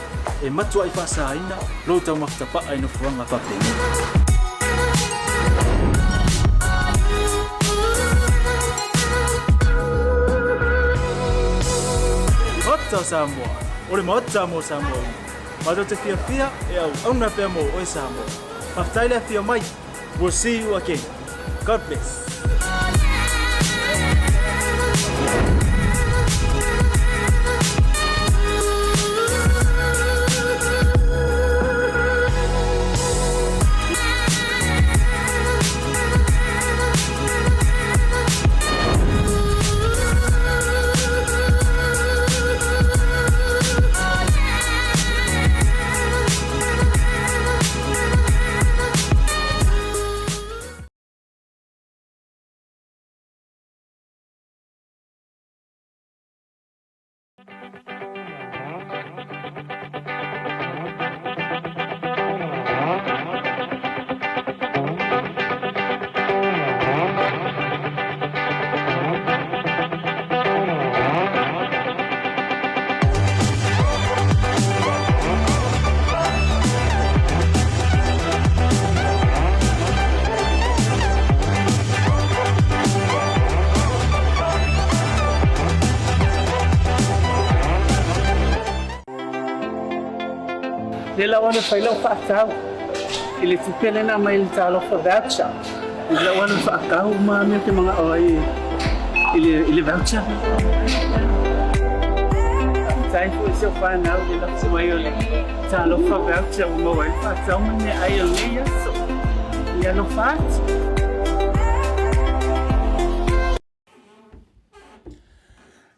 e matuai faasaina lou taumafa tapaa i nofoaga faapenei. Maota o Samoa, o le Maota mo Samoa uma. Matou te fiafia e auauna pea mo oe Samoa. Faafetai le afio mai. We'll see you again. God bless. Lea la ua fai lau faatau i le tupe lea na aumai i le Talofa Voucher. Lea la ua faatau uma mea ou te manao ai i le voucher. Faafetai foi i si au fanau i le lafo mai o le Talofa Voucher ua maua ai le faatau ma le meaai o lenei aso. Ia alofa atu.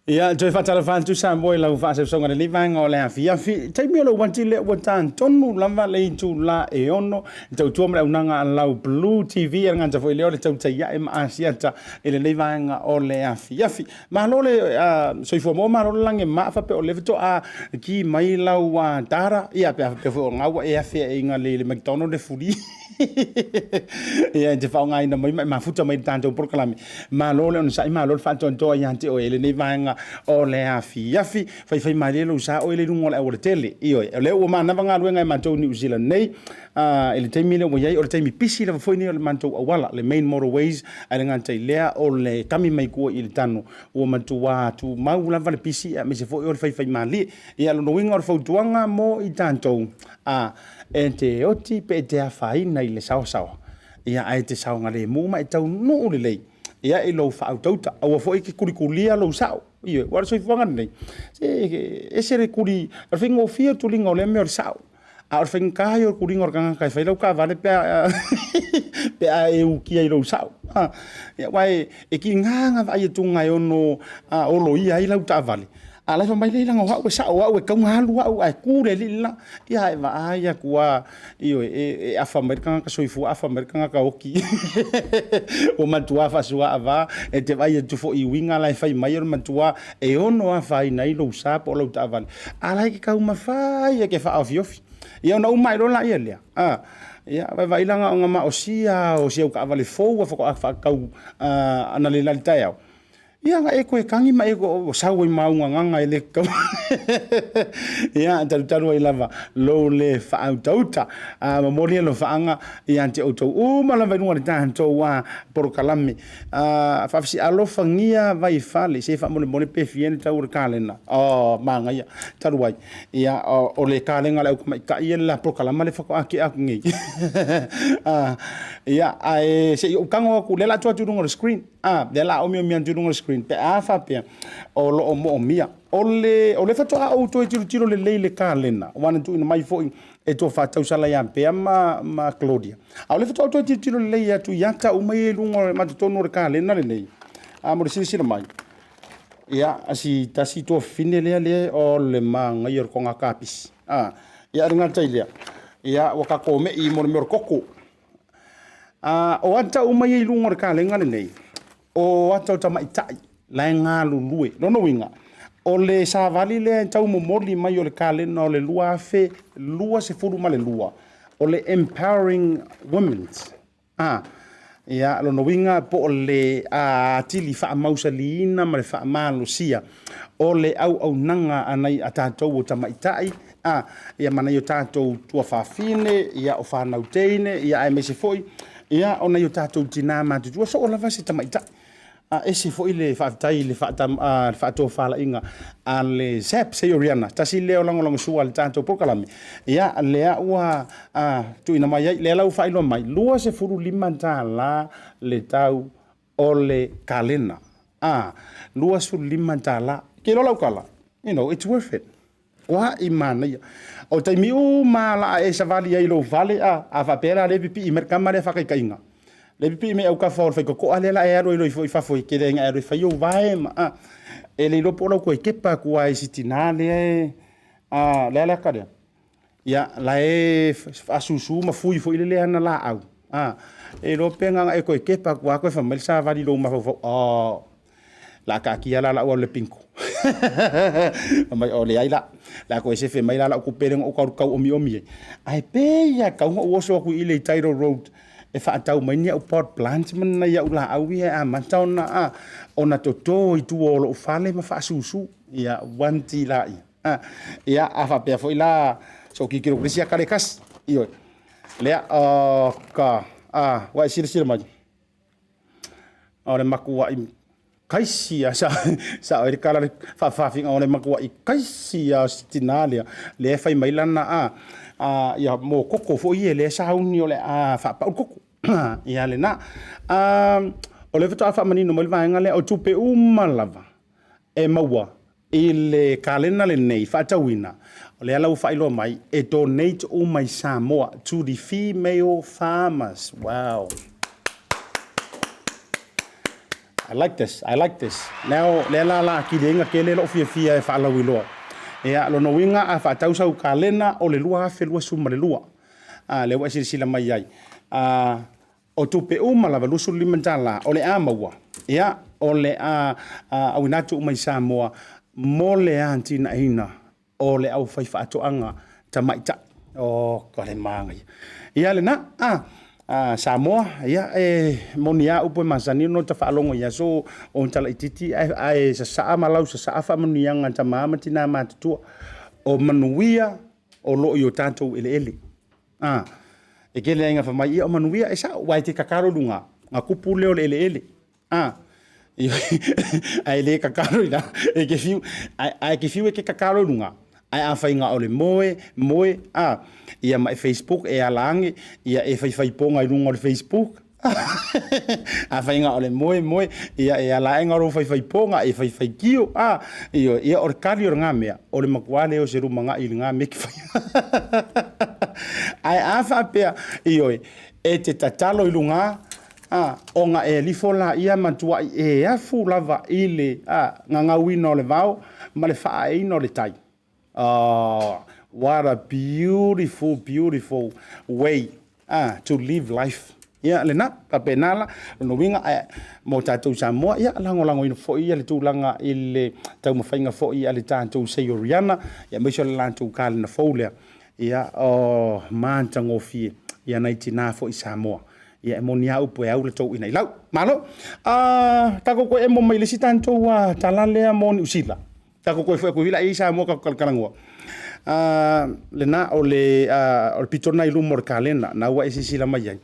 Ia, toe faatalofa atu Samoa i lau faasausauga lenei vaega o le afiafi. Taimi o lou uati lea ua tantonu lava le itulā e ono, e tautua ma le aunaga a lau Blue TV, e le gata foi lea o le tautaiae ma Asiata i lenei vaega o le afiafi. Malo le soifua maua, malo le lagi e maa faapea o lea faatoa ki mai lau data, ia pe a faapea foi o lena ua e afe ai i le McDonald le fuli. Ia e te faaaogaina mai ma e mafuta mai i le tatou polokalame. Malo le onosai, malo le faatoatoa ia te oe i lenei vaega o le afiafi. Faifai malie lou sa oe le i luga o le aualatele. Ioe, o lea ua manava galuega e matou i Niu Sila nei, i le taimi lea ua i ai, o le taimi pisi lava foi lenei o le matou auala, le main motorways, ae le gata i lea o le kami mai tua i le tano, ua matua tumau lava le pisi aemaise foi o le faifai malie. Ia, o lona uiga o le fautuaga mo i tatou, e te oti pe e te afaina i le saoasaoa, ia ae te saogalemu ma e taunuu lelei ia i lou faautauta. Aua foi e te kulikulia lou sao. Ioe, aua o le soifuaga lenei, se e ese le kuli, o le faigofie o le tuliga o lea mea o le sao. A o le faigata ia o le tuliga o le tagata e fai lau taavale pe a pe a e ukia i lou sao. Ia aua e tiga ona vaai atu e ono oloia ai lau taavale. A la e fai mai leai leaga o au e sao au e tatau ona alu au ae tu le alii le la. Ia ae vaai atu lava, ioe, e afa mai le tagata soifua afa mai le tagata oti. Ua matua faasuaava e te vaai atu foi i uiga la e fai mai o le matua e ono afaina ai lou sa po o lau taavale, a o la e te taumafai e te faaofiofi. Ia ona uma ae loa lea lea, ia vaai la na ona maosia lava o si au taavale fou faatoa faatau analeila i le taeao, Ia na e toe tagi ma e sau ai ma au gagana e le tatau. Ia, talutalu ai lava lou le faautauta. A momoli alofaaga ia te outou uma lava i luga o le tatou polokalame. Faafesili, alofagia Vaifale, se faamolemole pe fia le tau o le kalena? Oh, manaia. Talu ai, ia, o le kalena a le au tamaitai ia le la polokalama lea faatoa tea atu nei. Ia, ae se i ou tago atu, lea o le a tuu atu i luga o le screen. A, lea o le a omiomi atu i luga o le screen pe a faapea o lo o moomia. O le, o lea faatoa ou toe tilotilo lelei i le kalena, aua na tuuina mai foi e Tofa Tausala ia Pea ma Claudia. A o lea faatoa ou toe tilotilo lelei atu i ata uma ia i luga ma totonu o le kalena lenei, a mo le silasila mai. Ia, si tasi tuafafine lea, lea, o le manaia o le toga kapisi. A, ia, e le gata i lea, ia, ua tatou me'i mo le mea o le koko. A, o ata uma ia i luga o le kalena lenei, o ata o tamaitai la e galulue. Lona uiga, o le savali lea e tau momoli mai o le kalena o le 2022, o le Empowering Women. A, ia, lona uiga po o le atili faamausaliina ma le faamalosia o le auaunaga a nai a tatou o tamaitai, a, ia ma nai o tatou tuafafine, ia o fanau teine, ia aemaise foi ia o nai o tatou tinā matutua, soo lava se tamaitai. A ese foi le faafetai i le faatofalaiga a le Zap Seioriana, tasi lea o lagolagosua a le tatou polokalame, ia lea ua tuuina mai ai, lea la ua faailoa mai, $25 le tau o le kalena. A, $25. Ke iloa lau tala, you know, it's worth it. Ua i manaia. O taimi uma lava la a e savali ai i lou fale, a, a faapea la lea e pipii mai le tama lea faataitaiga, lea e pipii mai autafa o le faitotoa lea la e alu ai loa i fafo e tele ai ina e alu e fai ou vae ma, a, e le iloa po o lau toe kepa atu lava i si tinā lea e, a, le a le ata lea? Ia, la e faasusu ma fui foi lele ana laau, a, e iloa pe na ona e toe kepa atu lava toe fai mai le savali i lou mafaufau, oh, la a taatia la lau alu i le bingo. Fai mai, oh, leai la, o le a toe sefe mai la lau tupe lea na ou tau omiomi ai. Ae pei lava e tatau ona ou oso atu i i le Title Road e faatau mai ni au pot plants ma ni au laau ia e amata ona, a, ona toto i tua o lou fale ma faasusu. Ia, one ti laia. Ia, a faapea foi la, so tilotilo atu le isi ata lea e tasi. Ioe. Lea, o ka, a, ua e silasila mai, o le matuai kaisi a sa, sa oi le kala le faafafiga o le matuai kaisi a si tinā lea, lea e fai mai lana a, a, ia mo koko foi ia lea e sauni o le a faapau le koko. Ia lena. A, o lea faatoa faamanino mai le vaega lea, o tupe uma lava e maua i le kalena lenei faatauina, o lea la ua faailoa mai, e donate uma i Samoa to the female farmers. Wow. I like this, I like this. Now, lea la la akili ai tele lou fiafia e faalauiloa. Ia, lona uiga a faatau sau kalena o le 2022. A, lea ua e silasila mai ai. A, O tupe uma lava, $25, o le a maua, ia, o le a auina atu uma i Samoa mo le atinaeina o le aufaifaatoaga tamaitai. O, ka le manaia. Ia lena, a, a Samoa, ia, e moni lava upu e masani ona ota faalogo i aso o ota laitiiti ae sasaa ma lausasaa faamanuiaga a tama ma tina matutua. O manuia o lo o i o tatou eleele. A, e tele ai ina fai mai, ia o manuia, e sao, aua e te tatalo i luga, ona tupu lea o le eleele. A, ae le tatalo i lalo, e te fiu, ae te fiu e te tatalo i luga, ae afai na o le moe, moe, a, ia ma e Facebook e ala ane, ia e faifaipoga i luga o le Facebook, Afai na o le moe moe, ia e ala ae na o lou faifaipoga, e faifaitio, a, ioe, ia o le kali o lena mea, o le matua lea o se lumanai i lena mea e te faia. Ae a faapea, ioe, e te tatalo i luga, a, ona e alifo laia ma tuai e afu lava i le, a, gagauina o le vao, ma le faaaeina o le tai. Oh, what a beautiful, beautiful way to live life. Ia, lena, faapena la, lona uiga, mo tatou Samoa, ia, lagolagoina foi le tulaga i le taumafaiga foi a le tatou Seioriana, ia, aemaise o le latou kalena fou lea, ia, o matagofie, ia, nai tina foi Samoa. Ia, e moni a upu e au le touina i lau. Malo! Tatou toe emo mai le isi tatou tala lea mo Niu Sila. Tatou toe foi atu i la i Samoa tatou talatalanoa. Lena o le pito lena i luma o le kalena na ua e silasila mai ai,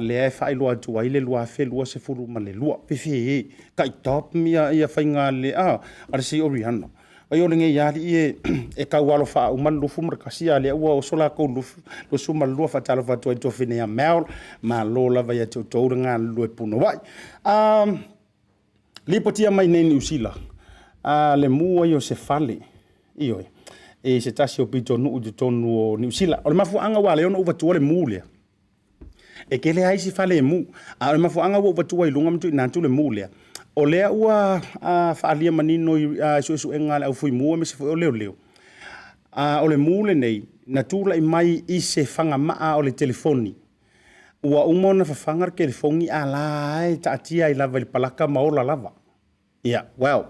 lea e faailoa atu ai le 2022. Fefe e, tai top ia faiga a le Sea o Rihanna. Ai o lenei alii e tau alo faauma le 21, a o lea ua oso latou 22. Faatalofa atu ai i le tuafafine ia Mel, malo lava ia te outou le galulue punouai. Lipotia mai nei Niu Sila, le mu ai o se fale, ioe, i se tasi o pitonuu i totonu o Niu Sila. O le mafuaaga ua ala ai ona ou avatua le mu lea, e tele lava isi fale e mu, a o le mafuaaga ua ou avatua i luga ma tuuina atu le mu lea, o lea ua faaalia manino i suesuega a le aufuimu aemaise foi o leoleo, o le mu lenei na tulai mai i se fagamaa o le telefoni. Ua uma ona fafaga le telefoni a o la e taatia ai lava i le palaka ma ola lava. Ia, well,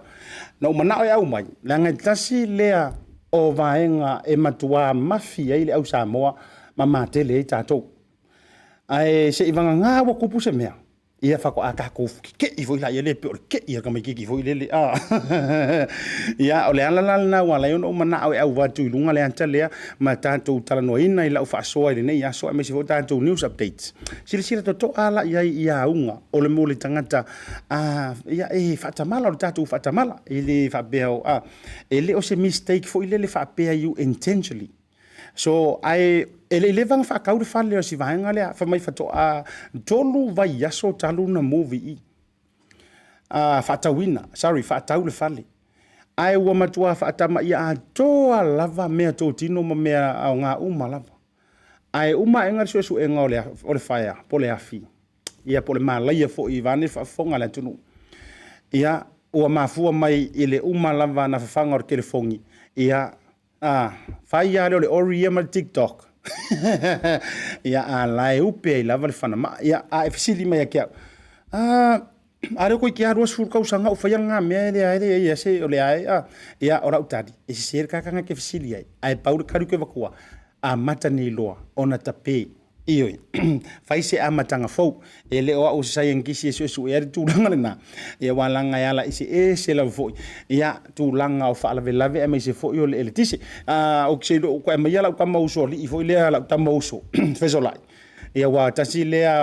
na ou manao e aumai, leaga e tasi lea o vaega e matuā mafi ai le au Samoa ma matele ai tatou. Ae se i vagana ua tupu se mea, Ia faatoa tatou keke'i foi laia lea pei o le ke'i a le tamaitiiti foi lele a. Ia, o le ala la lena ua ala ai ona ou manao e avatu i luga le ata lea ma tatou talanoaina i lau faasoa i lenei aso aemaise foi o tatou news updates. Silasila totoa la i ai i auga o le mo le tagata a, ia, e faatamala, o le tatou faatamala. E le faapea o, a, e le o se mistake foi lele faapea you intentionally. So, ae e le i leva ona faatau le fale o si vaega lea, fai mai faatoa 3 vaiaso talu ona move i i. Faatauina, sorry, faatau le fale. Ae ua matua faatamaia atoa lava meatotino ma mea aoga uma lava. Ae uma aega le suesuega o le fire po o le afi, ia po o le malaia foi vaeane le faafofoga a le atunuu. Ia, ua mafua mai i le uma lava ona fafaga o le telefoni, ia, A fai lava lea o le ori ia ma le TikTok. Ia, a la e upe ai lava le fanamaa. Ia, a e fesili mai ia te au, a, a lea toeitiiti lava 20 tausaga o faia lena mea e leai leai lava se, o lea e, a. Ia, o lau tali, e sese le tagata na te fesili ai, ae pau le tali ou te avatua, amata nei loa ona tape. Ioe, fai se amataga fou. E le o au o se saienitisi e suesuea le tulaga lena, ia aua leaga e ala eseese lava foi ia tulaga o faalavelave aemaise foi o le eletise. Ou te iloa ua aumaia lau tama uso alii foi lea, lau tama uso Fesolai, ia aua tasi lea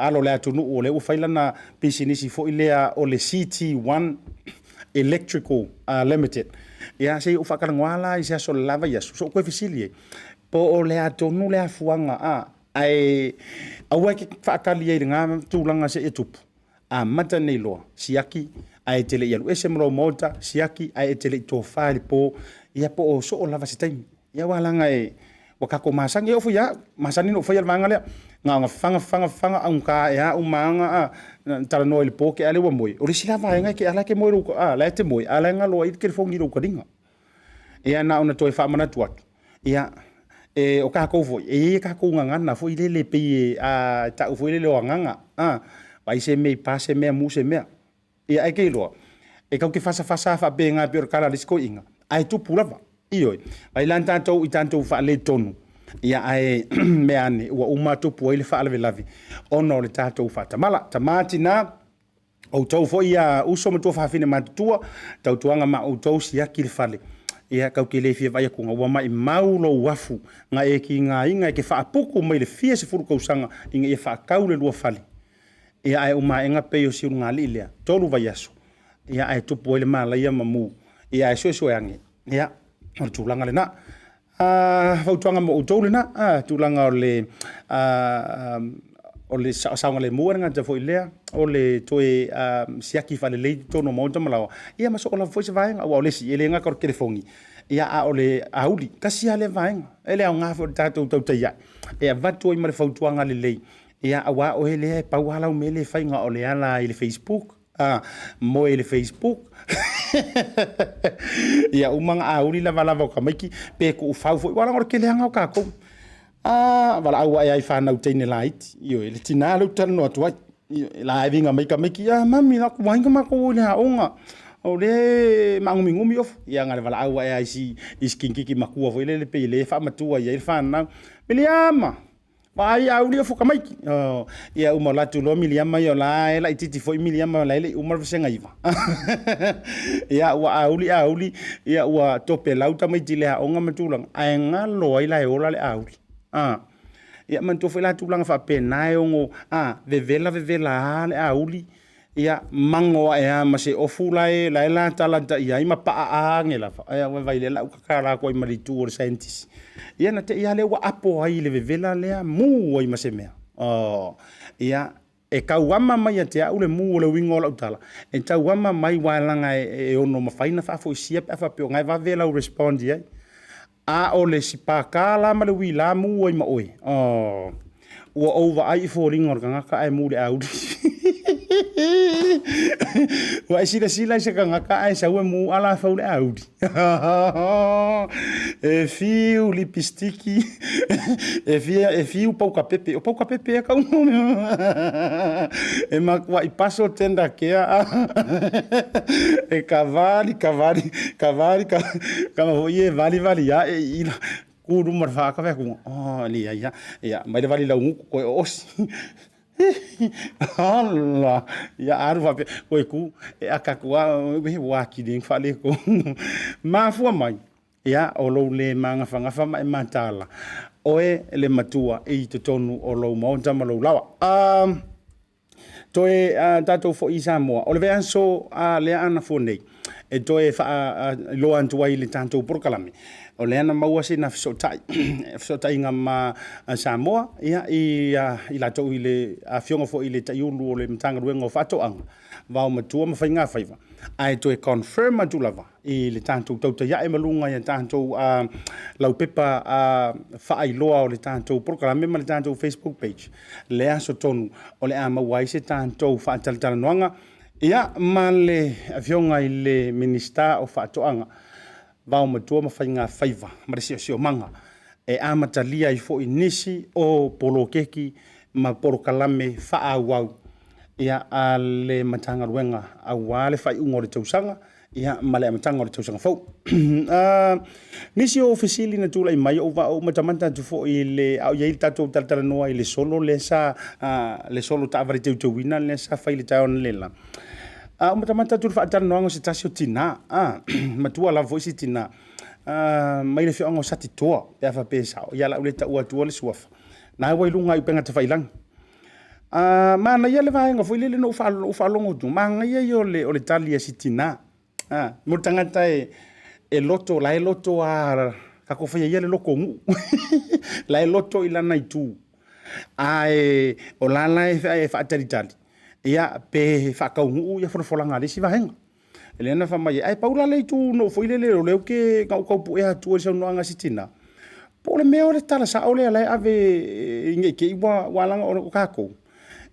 alo o le atunuu o lea ua fai lana pisinisi foi lea o le CT1 Electrical Limited. Ia se i ou faatalanoa la i se aso o le la vaiaso, se i ou toe fesili ai, Po o le a tonu le afuaga a, ae aua e te faatali ai i lena tulaga seia tupu. Amata nei loa, siaki ae e te le i alu ese ma lou maota, siaki ae e te le i tofa i le po, ia po o soo lava se taimi. Ia aua leaga e, ua tatou masani, e oo foi ia au, masani ona ou faia le vaega lea, na ona fafaga, fafaga, fafaga, augata ae lava uma lava ona talanoa i le po, tea lea ua moe. O le isi la vaega e te a la e te moe i lou, a la e te moe, a o la e galo ai le telefoni i lou taliga. Ia na ona toe faamanatu atu, ia, e, o tatou foi, e i ai a tatou gagana foi lele pei e, a, tau foi lele o agaga, a, vaai se mea i pa se mea, mu se mea. Ia ae te iloa, e tatou te fasafasa lava faapena pei o le tala a le isi toeaina, ae tupu lava. Ioe. Vaai la tatou i tatou faaletonu, ia ae mea ane ua uma tupu ai le faalavelave ona o le tatou faatamala. Tama tina, outou foi ia uso ma tuafafine matutua, tautuaga ma outou siaki le fale. Ia tatou te le fia vaai atu ua maimau lou afu na e tigaina e te faaputu mai le fia sefulu tausaga ina ia faatau le lua fale. Ia ae uma aega pei o si ulugalii lea, 3 vaiaso, ia ae tupu ai le malaia ma mu, ia ae suesue ane, ia o le tulaga lena. Fautuaga mo outou lena, tulaga o le o le saogalemu e le gata foi i lea, o le toe siaki faalelei totonu o maota ma laoa, ia ma soo lava foi se vaega, aua o le isi, e le gata o le telefoni, ia a o le auli, tasi lava lea vaega. E le aoga foi i le tatou tautai ae, e avatu ai ma le fautuaga lelei, ia aua oe lea e pau lava lau mea lea e fai na o le ala i le Facebook, moe i le Facebook. Ia uma ona auli lavalava o tamaiti pe tuufau foi, aua leaga o le keleaga o tatou. A valaau ae lava i fanau teine laiti, ioe, le tina lea ou te talanoa atu ai, la e viga mai tamaiti, a mami, ua ala ona matou o i le aoga, o lea e maanuminumi Ofu. Ia na o le valaau ae lava i si teineitiiti matua foi lele pei o lea e faamatua i ai le fanau, Miliama, vaai auli Ofu o tamaiti. Ia uma o alu atu loa Miliama ia o la e laitiiti foi Miliama o la e le i uma le Vasega 9. Ia ua auli auli, ia ua topelau tamaiti i le aoga ma tulaga, ae galo ai la e ola le auli. Ia manatua foi la tulaga faapena e ono vevela vevela lava le auli, ia mago ae lava ma se ofu la e latalata i ai ma paa ane lava. Ia vaai i ai o le a ou tatala atu ai ma le itu o le saienitisi. Ia ona te i lava lea ua apo ai i le vevela lea mu ai ma se mea. Ia, e tauama mai ia te au le mu o le uiga o lau tala, e tauama mai aua leaga e ono mafai ona faafoisia pe a faapea o lena e vave lau respond i ai. A o le sipaka la ma le uila mu ai ma oe, oh, ua ou vaai i foliga o le tagata ae mu i le auli. Ua e silasila i se tagata ae sau e mu alafau le auli? E fiu lipistiki, e fiu pauka pepe, o pauka pepe e kau e makuai paso tenda kea e kavali kavali kavali kama foi e vali vali ae i ila ku luma le faaka fai atu, oh leai lava, ia aumai le vali laugutu toe oosi. Ala, ia alu faapea, toe tu, e aka atu lava, ua atili ai ona faaletonu. Mafua mai, ia, o lou le magafagafa ma e mataala, oe le matua i totonu o lou maota ma lou laoa. Toe tatou foi i Samoa, o le vaiaso lea a na fua nei, e toe faailoa atu ai i le tatou polokalame, o lea na maua sina fesootaiga ma Samoa ia, i latou i le afioga foi i le Taiulu o le Matagaluega o Faatoaga, Vaomatua ma Faigafaiva, ae toe confirm atu lava i le tatou tautai ae ma luga i a tatou laupepa faailoa o le tatou polokalame ma le tatou Facebook page, le aso tonu o le a maua ai se tatou faatalatalanoaga ia ma le afioga i le Minisita o Faatoaga, Vaomatua ma Faigafaiva ma le Siosiomaga, e amatalia ai foi nisi o poloketi ma polokalame faaauau ia a le Matagaluega aua le faaiuga o le tausaga ia ma le amataga o le tausaga fou. Nisi o fesili na tulai mai, ou matamata atu foi i le, a o i ai le tatou talatalanoa i le solo lea sa, le solo taavale teuteuina lea sa fai i le taeao analeila. A ou matamata atu i le faatalanoaga o se tasi o tina, matua lava foi si tina, mai le afioaga o Satitoa pe a faapea e sao, ia o le a ou le taua atua le suafa, na ua i luga o upega tafailagi. Manaia le vaega foi lele na ou faalogo atu, manaia ia o le tali a si tina. Mo le tagata e loto, la e loto lava, tatou faia ia le loto nuu, la e loto i lana itu, ae o la la e faatalitali ia pe faataunuu folafolaga a le isi vaega. Lea na fai mai ai, ae pau la le itu na ou foi lele, o lea ou te, na ou tau puea atua i le saunoaga a si tina, po o le mea o le tala sao lea o la e ave ne i te i ua, aua leaga o tatou,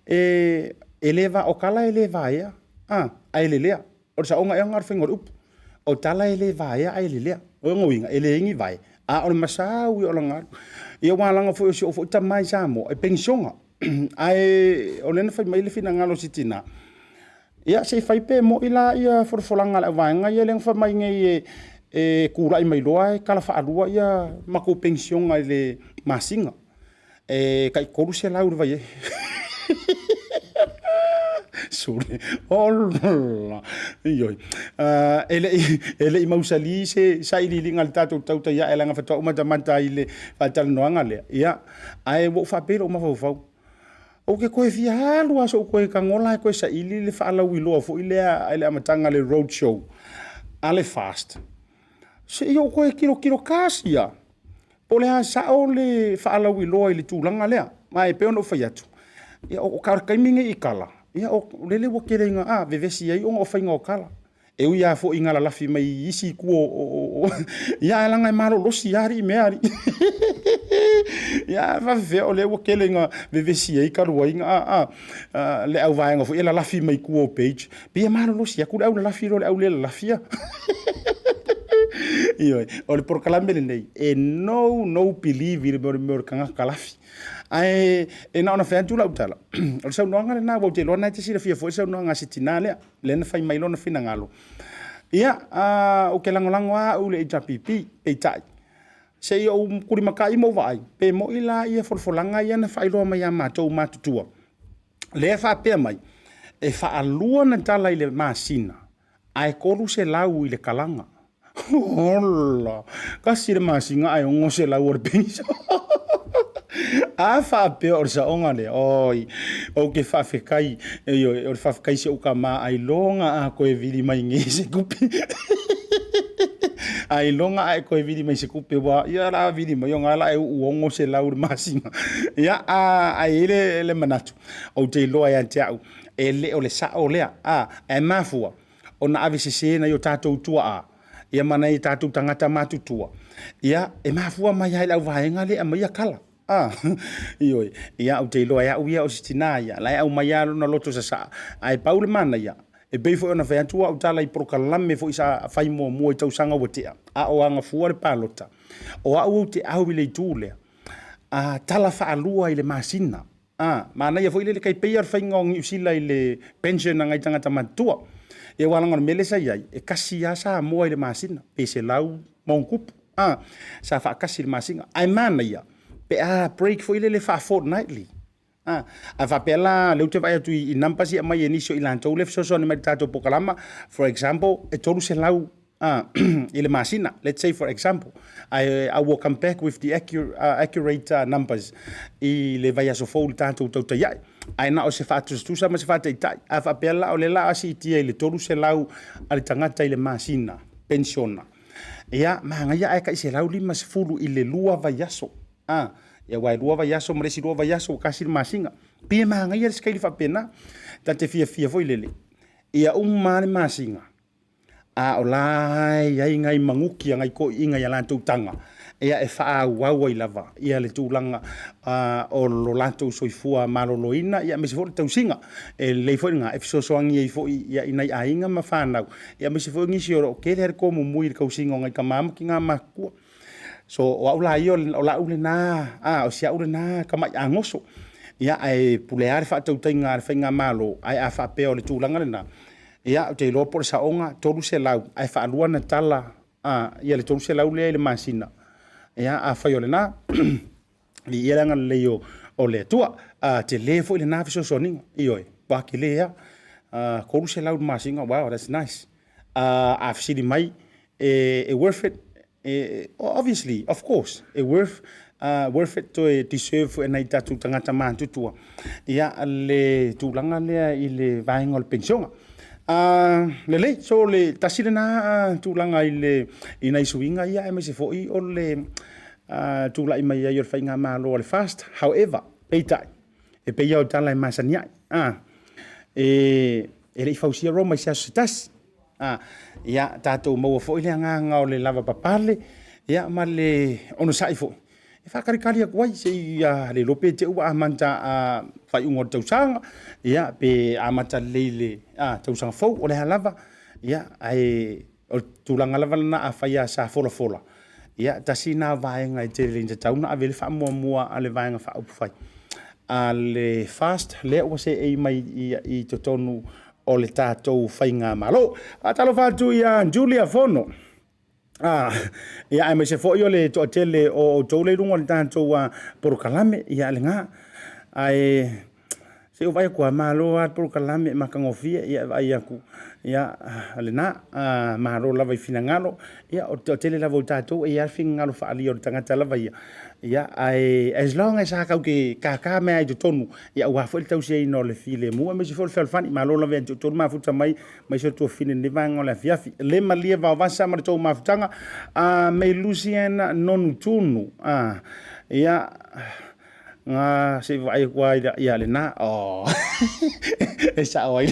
e le, o tala e le vaea, ae lelea. O le saoga ea lena o le faiga o le upu? O tala e le vaea ae lelea. O lona uiga, e leai ni vae, a o le masau ia o lana alu. Ia aua leaga foi o si ou foi tama i Samoa, e penisiona. Ae o lea na fai mai le finagalo o si tina, ia se i fai pe moni la ia folafolaga a le auvaega ia lea na fai mai nei e tulai mai loa e tala faalua ia matou penisiona i le masina. E tai $300 i le vaiaso. Sole, ola, ioe. E le i mausali se sailiiliga a le tatou tautai ae leaga faatoa ou matamata ai i le faatalanoaga lea. Ia, ae ua ou faapea i lou mafaufau, ou te toe fia alu lava se i ou toe tago la e toe saili le faalauiloa foi lea i le amataga o le road show a le FAST, se i ou toe tilotilo tasi lava po o le a sao le faalauiloa i le tulaga lea. Ma e pei ona ou fai atu, ia o le taimi lenei i tala, ia o lele ua tele ina vevesi ai ona o faiga o tala. E ui lava foi ina lalafi mai i isi itu o ia ae leaga e malolosi lava alii mea alii. Ia a faapefea o lea ua tele ina vevesi ai talu ai le auvaega foi e lalafi mai tua o page, pei e malolosi atu le au lalafi i lo le au le lalafi ia. Ioe, o le polokalame lenei, e no no believe i le mea o le tagata lafi. Ae e na ona fai atu lau tala, o le saunoaga lena, aua ou te iloa o lena e te silafia foi le saunoaga a si tina lea, lea na fai mai lona finagalo. Ia, ou te lagolago lava au i le HRPP, peitai, se i ou tulimatai ma ou vaai, pe moni la ia folafolaga ia na faailoa mai ia matou matutua, lea e faapea mai, e faalua ona tala i le masina, ae $300 i le kalaga. Ola! Tasi le masina ae $600 o le penisione. A faapea o le saoga lea, oi, ou te faafetai, ioe, o le faafetai i si ou tama ailoga a toe vili mai nei se tupe. Ailoga a e toe vili mai se tupe, aua ia o le a vili mai, o lena o le a e uu $600 i le masina. Ia, ae i ai le manatu, ou te iloa ia te au, e le o le sao lea, ae mafua ona avesese e nai o tatou tuaa ia ma nai o tatou tagata matutua, ia e mafua mai lava i le auvaega lea e aumaia tala. Ioe, ia ou te iloa e au ia o si tina ia, o la e aumai lava lona loto sasaa, ae pau le manaia, e pei foi ona fai atu au tala i polokalame foi sa fai muamua i tausaga ua tea, a o agafua le palota, o au ou te au i le itu lea, a tala faalua i le masina, a, manaia foi lele, tai pei lava o le faiga o Niu Sila i le pension a nai tagata matutua. Ia aua leaga o le mea lea sa i ai, e tasi lava Samoa i le masina, pe 100+, a, sa faatasi i le masina. Ae manaia pe a break foi lele faa-fortnightly. A, a faapea la, lea ou te vaai atu i numbers ia e aumai e nisi o i latou lea e fesoasoani mai i le tatou polokalama, for example, e $300 i le masina, let's say for example, I will come back with the accurate numbers i le vaiaso fou i le tatou tautai ae. Ae na o se faatusatusa ma se faataitai. A faapea la o lea o le a siitia i le $300 a le tagata i le masina, penisiona, ia manaia ae tai $150 i le lua vaiaso. Ia aua e lua vaiaso ma le isi lua vaiaso ua tasi le masina. Pei e manaia le scale faapena. Ta te fiafia foi lele, ia uma lava le masina, a o la e i ai nai manuti a nai toeaiina i a latou taga e faaauau ai lava le tulaga o lo latou soifua maloloina aemaise foi o le tausiga. E lelei foi lena e fesoasoani ai foi i nai aiga ma fanau, aemaise foi o nisi o lo o tele lava le tomomui i le tausiga o nai tama ma tina matutua. So o au la ia, o lau lena, o si au lena tamai agoso, ia ae pule lava le faatautaiga a le faigamalo, ae a faapea o le tulaga lena, ia ou te iloa po o le saoga $300 ae faalua ona tala ia le $300 lea i le masina. Ia afai o lena, viia le agalelei o le Atua. Tele foi lena fesoasoaniga, ioe, matua tele lava. $300 i le masina, wow, that's nice. A fesili mai e worth it? Obviously, of course, e worth, worth it toe deserve foi e nai tatou tagata matutua ia le tulaga lea i le vaega o le penisiona. Lelei, so le tasi lena tulaga i le i nai suiga ia aemaise foi o le tulai mai ai o le faigamalo a le FAST. However, peitai, e pei lava o le tala e masani ai, e le i fausia Roma i se aso se tasi. Ia tatou maua foi le agaga o le lavapapale ia ma le onosai foi e faatalitali atu ai seia le iloa pe te i ua amata faaiuga o le tausaga ia pe amata lelei i le tausaga fou o le a lava ia ae o le tulaga lava lena afai lava sa folafola ia tasi lena vaega e tele ina tatau ona ave i ai le faamuamua a le Vaega Faaupufai a le FAST lea ua seei mai i totonu o le tatou faigamalo. Faatalofa atu ia Julia Fono. Ia aemaise foi o le toatele o outou lea i luga o le tatou polokalame, ia lena. Ae se i ou vaai atu lava, malo lava le polokalame matagofie, ia e vaai atu, ia lena, malo lava i finagalo. Ia o le toatele lava o tatou e i ai lava le finagalo faaalia o le tagata lava ia, ia ae as long as lava tatou te tata mai lava i totonu, ia aua foi le tausiaina o le filemu aemaise foi o le fealofani. Malo lava ia te outou le mafuta mai mai si o tuafafine i lenei vaega o le afiafi. Le malie vaovasa ma le tou mafutaga. Mei Lucian Nonutunu. Ia, Nga se i vaai atu ai ia lena. Oh. E sao ai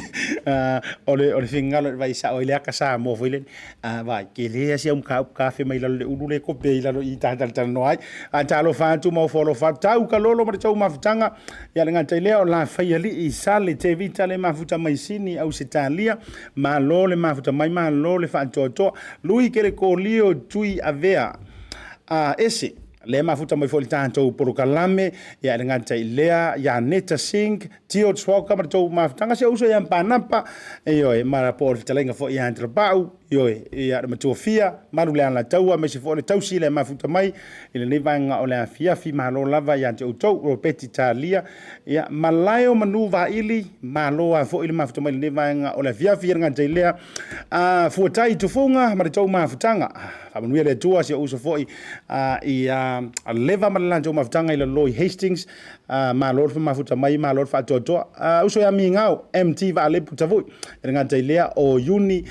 o le finagalo i le vaai sao ai le aka Samoa foi lele. A vaai, tele lava si au mataupu kafe mai lalo i le ulu lea e kope ai i lalo i i ta talatalanoa ai. Ae talofa atu ma ofo alofa atu, tau ka lolo ma le tou mafutaga. Ia le gata i lea o Lafaialii Sale Tevita le mafuta mai Sini Ausetalia, malo le mafuta mai, malo le faatoatoa. Lui Kelekolio Tui Avea a ese lea mafuta mai foi i le tatou polokalame. Ia le gata i lea ia Neta Singh, George Walker ma le tou mafutaga, si ou uso ia Panapa, ioe, ma po o le fetalaiga foi ia Antelapau, ioe, ia le matua fia, malu le Alataua, aemaise foi o le tausi le mafuta mai i lenei vaega o le afiafi. Malo lava ia te outou, Ropeti Talia, ia, malae o manu vaili, malo lava foi le mafuta mai i lenei vaega o le afiafi. Ia le gata i lea, a Fuatai Tufuga ma le tou mafutaga, faamanuia le Atua si ou uso foi ia Leva ma le latou mafutaga i lalo i Hastings. Malo le mafuta mai, malo le faatoatoa. Uso ia Migao, MT Vaalepu Tavui. E le gata i lea o Iuni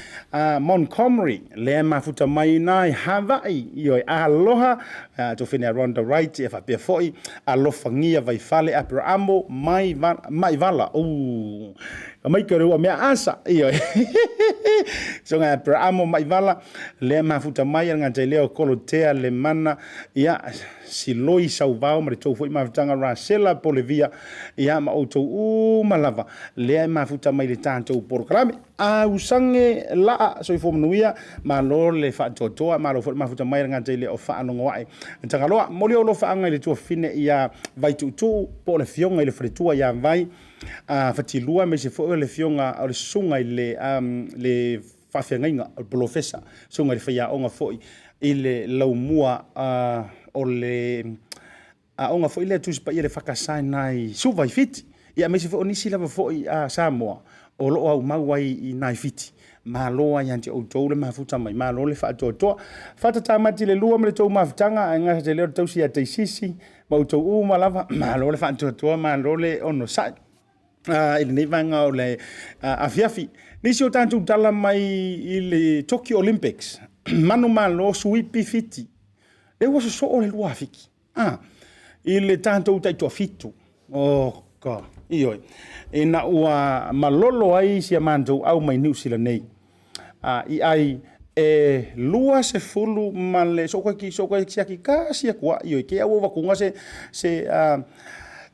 Montgomery, lea e mafuta mai ina i Hawaii. Ioe, aloha, tofene a Rhonda Wright, e faapea foi, alofagia Vaifale Aperamo mai Maivala. Mai ke ua mea asa. Ioe. Songa Aperamo Maivala, lea e mafuta mai, e le gata i lea o Kolotea Lemana, ia, Siloi Sauvao ma le tou foi mafutaga Rasela Polevia, ia ma outou uma lava lea e mafuta mai le tatou polokalame. Ausage laa soifua manuia, malo le faatoatoa, malo foi le mafuta mai le gata i le o faalogo ae. Tagaloa, momoli ou alofaaga i le tuafafine ia Vaituutuu po o le afioga i le faletua ia Vai Fatilua, aemaise foi o le afioga o le susuga i le faafeagaiga o le polofesa, susuga i le faiaoga foi i le laumua o le aoga foi lea Tusi Paia le EFKS i Suva i Fiti, ia aemaise foi o nisi lava foi a Samoa o lo o aumau ai i nai Fiti. Malo lava ia te outou le mafuta mai, malo le faatoatoa. Fatatamati le lua ma le tou mafutaga, ae gata te lea o le tausi ia Taisisi ma outou uma lava, malo le faatoatoa, malo le onosai i lenei vaega o le afiafi. Nisi o tatou tala mai i le Tokyo Olympics, manumalo suipi Fiti, lea ua sosoo le lua Fiti i le tatou taitoafitu. Oh God, ioe, ina ua malolo ai si a matou au mai Niu Sila nei, i ai e 20 ma le so koe so koe siaki kasi aku a ioe ke au vakunga se se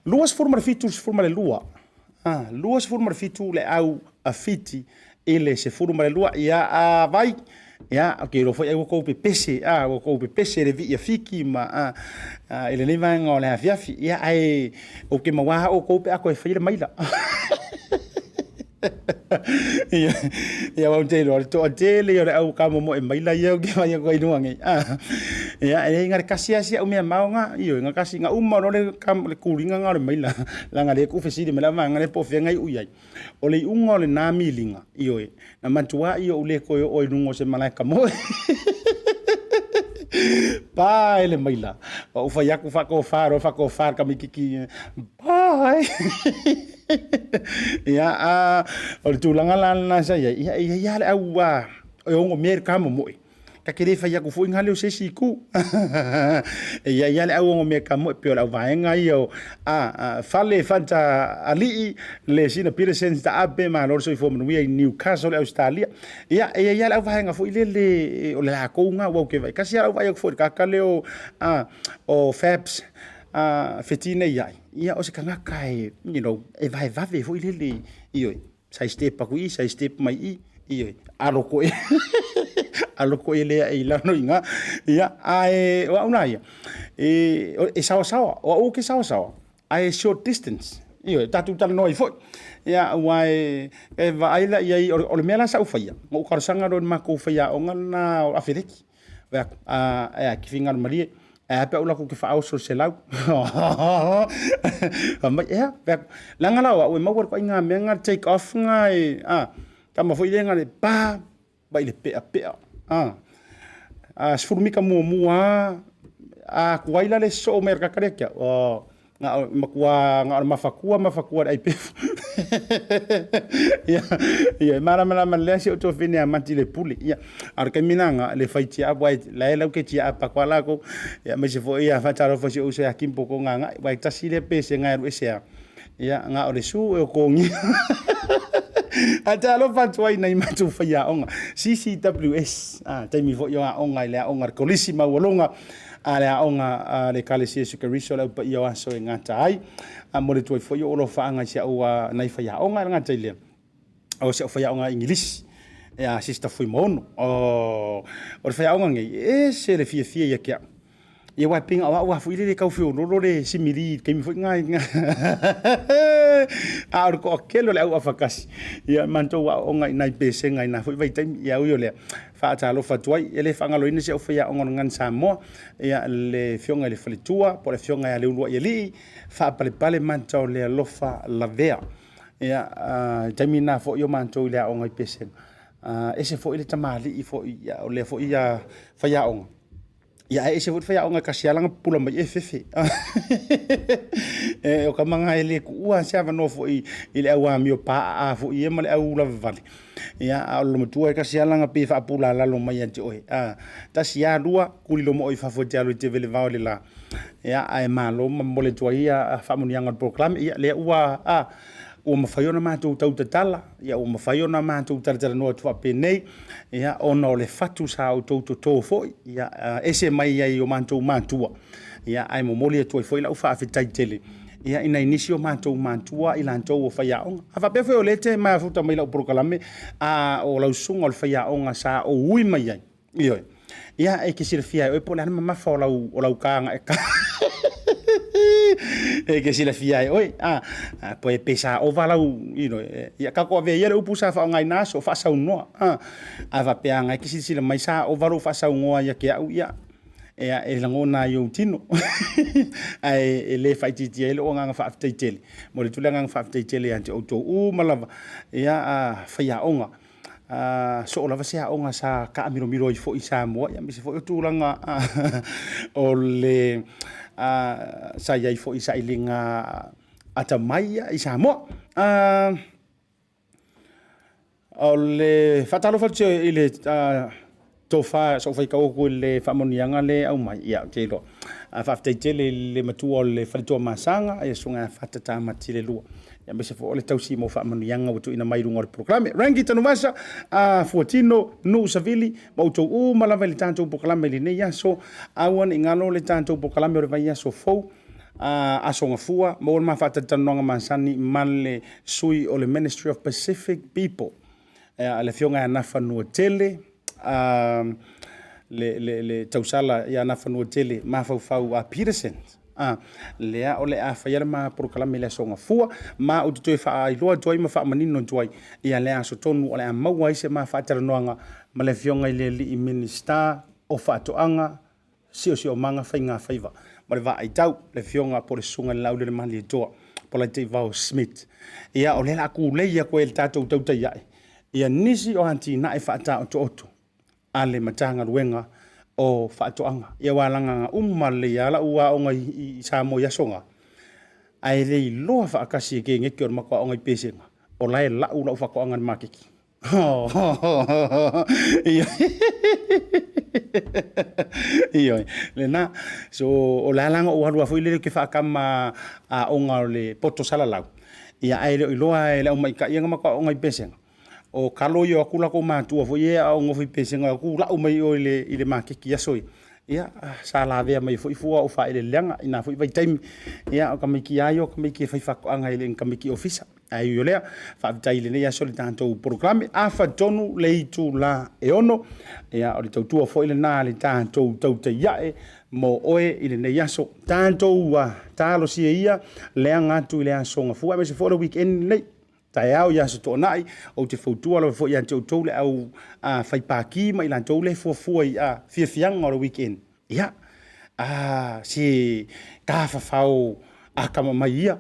27 12 27 le au a Fiti i le 12 ia a vai ia o ke foi ai ua pepese a ua pepese le vii a Fiti ma i lenei vaega o le afiafi ia ae o ke maua o kou pe a koe fai le maila. Ia wau te iloa, le toatele ia o le au kamomoe maila ia o ke vai atu ai luga nei. Ia, e leai, kasi lava si au mea mao nga, ioe, nga kasi, nga uma loa le, le kuliga nga o le maila, leaga lea ku fesili mai la vaega lea po o fea nga iu i ai. O le iuga o lena miliga, ioe, na matuai ou le toe oo i luga o se malae kamoe. Pa e le maila. Ou fai atu faatofa loa faatofa le tamaititi. Bye. Ia, a, o le tulaga la lena sa i ai, ia, e i ai lava le au a, e ogo mea i le kamomoe. Ta te le fai atu foi nga leo se isi itu. E i ai lava le au ogo mea kamoe, pei o le au vaega ia o, a, fale fata alii, le sina Peterson ta ape malo le soifua manuia i Newcastle i Ausetalia. Ia, e i ai lava le au vaega foi lele o le latou nga, aua ou te vaai, tasi lava lau vaai atu foi i le tagata lea o, a, o Fabs, a, Fetine ia ai. Ia, o se tagata e, you know, e vaevave foi lele, ioe, side step atu i i, side step mai i i, ioe, alo koe, alo koe lea e i lalo i ina. Ia, ae o au la ia, e saoasaoa, o au ou te saoasaoa, ae short distance, ioe, tatou talanoa ai foi. Ia, aua e vaai la i ai, o le mea la sa ou faia, na ou talosaga loa i le matou faiaoga lena o Afeleki, Fai atu, a, e a, ke finagalo malie, e a pe a ou alu atu ou te faaoso i le 100. Fai mai, ea, fai atu, leaga la o au e maua le ituaiga mea lena le take off lena e, a, tama foi lea na o le pa mai le peapea, a. A 10 mita muamua lava, a atu ai la le sosoo mai o le tagata lea ia te au, oh, na o, matua, na o le mafatua mafatua i le aipefu. Ia, ia, e malamalama lelei si ou tuafafine ia Mati i le pule. Ia, a o le taimi lena, le fai tiaapa, aua la e lau ke tiaapa atu lava latou. Ia aemaise foi ia faatalofa i si ou uso ia Kimbo Toogagae, aua e tasi lea pesega e alu ese lava, ia na o le su e otogia. Ae talofa atu ai i nai matou faiaoga, CCWS, a, taimi foi o aoga i le aoga a le Kolisi Maualuga a le aoga a le Ekalesia Iesu Keriso o le Au Paia o Aso e Gata Ai. A momoli atu ai foi ou alofaaga i si au nai faiaoga, e le gata i lea, o si au faiaoga Igilisi, ia Sister Fuimaono. O le faiaoga nei, e ese le fiafia ia te au. Ia aua e pei na o au lava foi lele e tau feoloolo le simili i le taimi foi lena. A o le toatele o le au afatasi, ia matou aooga i nai pesega i na foi vaitaimi. Ia ui o lea, faatalofa atu ai. E le faagaloina si au faiaoga o le Gagana Samoa, ia le afioga i le faletua po o le afioga ia Leuluaialii, faapalepale mata o le alofa lavea. Ia, i le taimi lena foi o matou i le aoga i Pesega, ese foi le tamalii foi o lea foi faiaoga, ia ae ese foi le faiaoga e tasi lava lana pupula mai e fefe. O tama na e le tuua lava se avanoa foi i le au amio paaa foi ia ma le au ulavavale. Ia, a o le loomatua e tasi lava lana pei e faapulalalo mai ia te oe, tasi lava lua, tulilo ma oe i fafo e te alu e te vele vao i le la. Ia, ae malo ma momoli atu ai faamanuiaga o le polokalame. Ia, lea ua ua mafai ona matou tau tatala, ia ua mafai ona matou talatalanoa atu faapenei, ia, ona o le fatu sa outou toto foi, ia, ese mai ai i o matou matua, ia, ae momoli atu ai foi lau faafetai tele, ia, i nai nisi o matou matua i latou o faiaoga. A faapea foi o lea e te mafuta mai i lau polokalame, a o lau susuga o le faiaoga sa ou ui mai ai, Ioe. Ia, e te silafia e oe po o le a le mamafa o lau, o lau ka e ka. E te silafia e oe, a, pe, pe sa ova lau, you know, ia tatou avea ia le upu sa faaaogaina aso, faasaunoa. A, a faapea e te silasila mai sa ova lou faasaunoa ia te au, ia, e, e lagona ai i ou tino. Ae e le faaitiitia ai lou agaga faafetai tele. Momoli atu le agaga faafetai tele ia te outou uma lava, ia, a, faiaoga. Soo lava se aoga sa taamilomilo ai foi i Samoa, aemaise foi o tulaga o le sa i ai foi i sailiga atamai i Samoa. O le faatalofa atu i le tofa sa ou faitau atu i le faamanuiaga lea e aumai, ia ou te iloa. Faafetai tele i le matua o le faletua Masaga, ia Susuga ia Fata Tamati le Lua, aemaise foi o le tausi mo faamanuiaga ua tuuina mai i luga o le polokalame. Rangi Tanuvasa, Fuatino, Nuu Savili, ma outou uma lava i le tatou polokalame i lenei aso. Aua ne i galo le tatou polokalame o le vaiaso fou, Aso Gafua, maua le ma faatalatalanoaga masani ma le sui o le Ministry of Pacific People, le afioga ia Nafanuatele, le tausala ia Nafanuatele Mafaufau Peterson. Lea o le a faia le ma polokalame i le Aso Gafua, ma ou te toe faailoa atu ai ma faamanino atu ai ia le aso tonu o le a maua ai se ma faatalanoaga ma le afioga i le alii Minisita o Faatoaga, Siosiomaga, Faigafaiva ma le Vaaitau, le afioga po o le Susuga i le Laulele Malietoa Polataivao Schmidt. Ia, o lea o le a tulei atu ai e le tatou tautai ae ia nisi o atinae faataotooto a le Matagaluega o Faatoaga. Ia aua leaga na uma lelei lava lau aoga i Samoa i aso na, ae le iloa faatasi e keneti o le matou aoga i Pesega, o la e lau lau faatoaga i le maketi. Ioe, lena. So, o le ala na ou alu foi lele ou te faatama aoga o le poto salalau, ia ae le o iloa e le aumaitai ia na matou aooga i Pesega, o talo ia o atu latou matua foi ia e aooga nofo i Pesega, o atu lau mai o i le maketi i aso ia. Ia, sa lavea mai foi fua o faaeleeleaga i na foi vaitaimi. Ia, o tamaiti lava ia o tamaiti e faifaatoaga e le o ni tamaiti ofisa. Ae ui o lea, faafetai i lenei aso i le tatou polokalame. Afa tonu le itula e 6, ia, o le tautua foi lena a le tatou tautai ae mo oe i lenei aso. Tatou talosia ia leaga atu i le aso Gafua, aemaise foi o le weekend lenei. Taeao i Aso Toonai, ou te fautua lava foi ia te outou le au fai paki ma i latou le fuafua i fiafiaga o le weekend. Ia, se tafafao akamamai ia.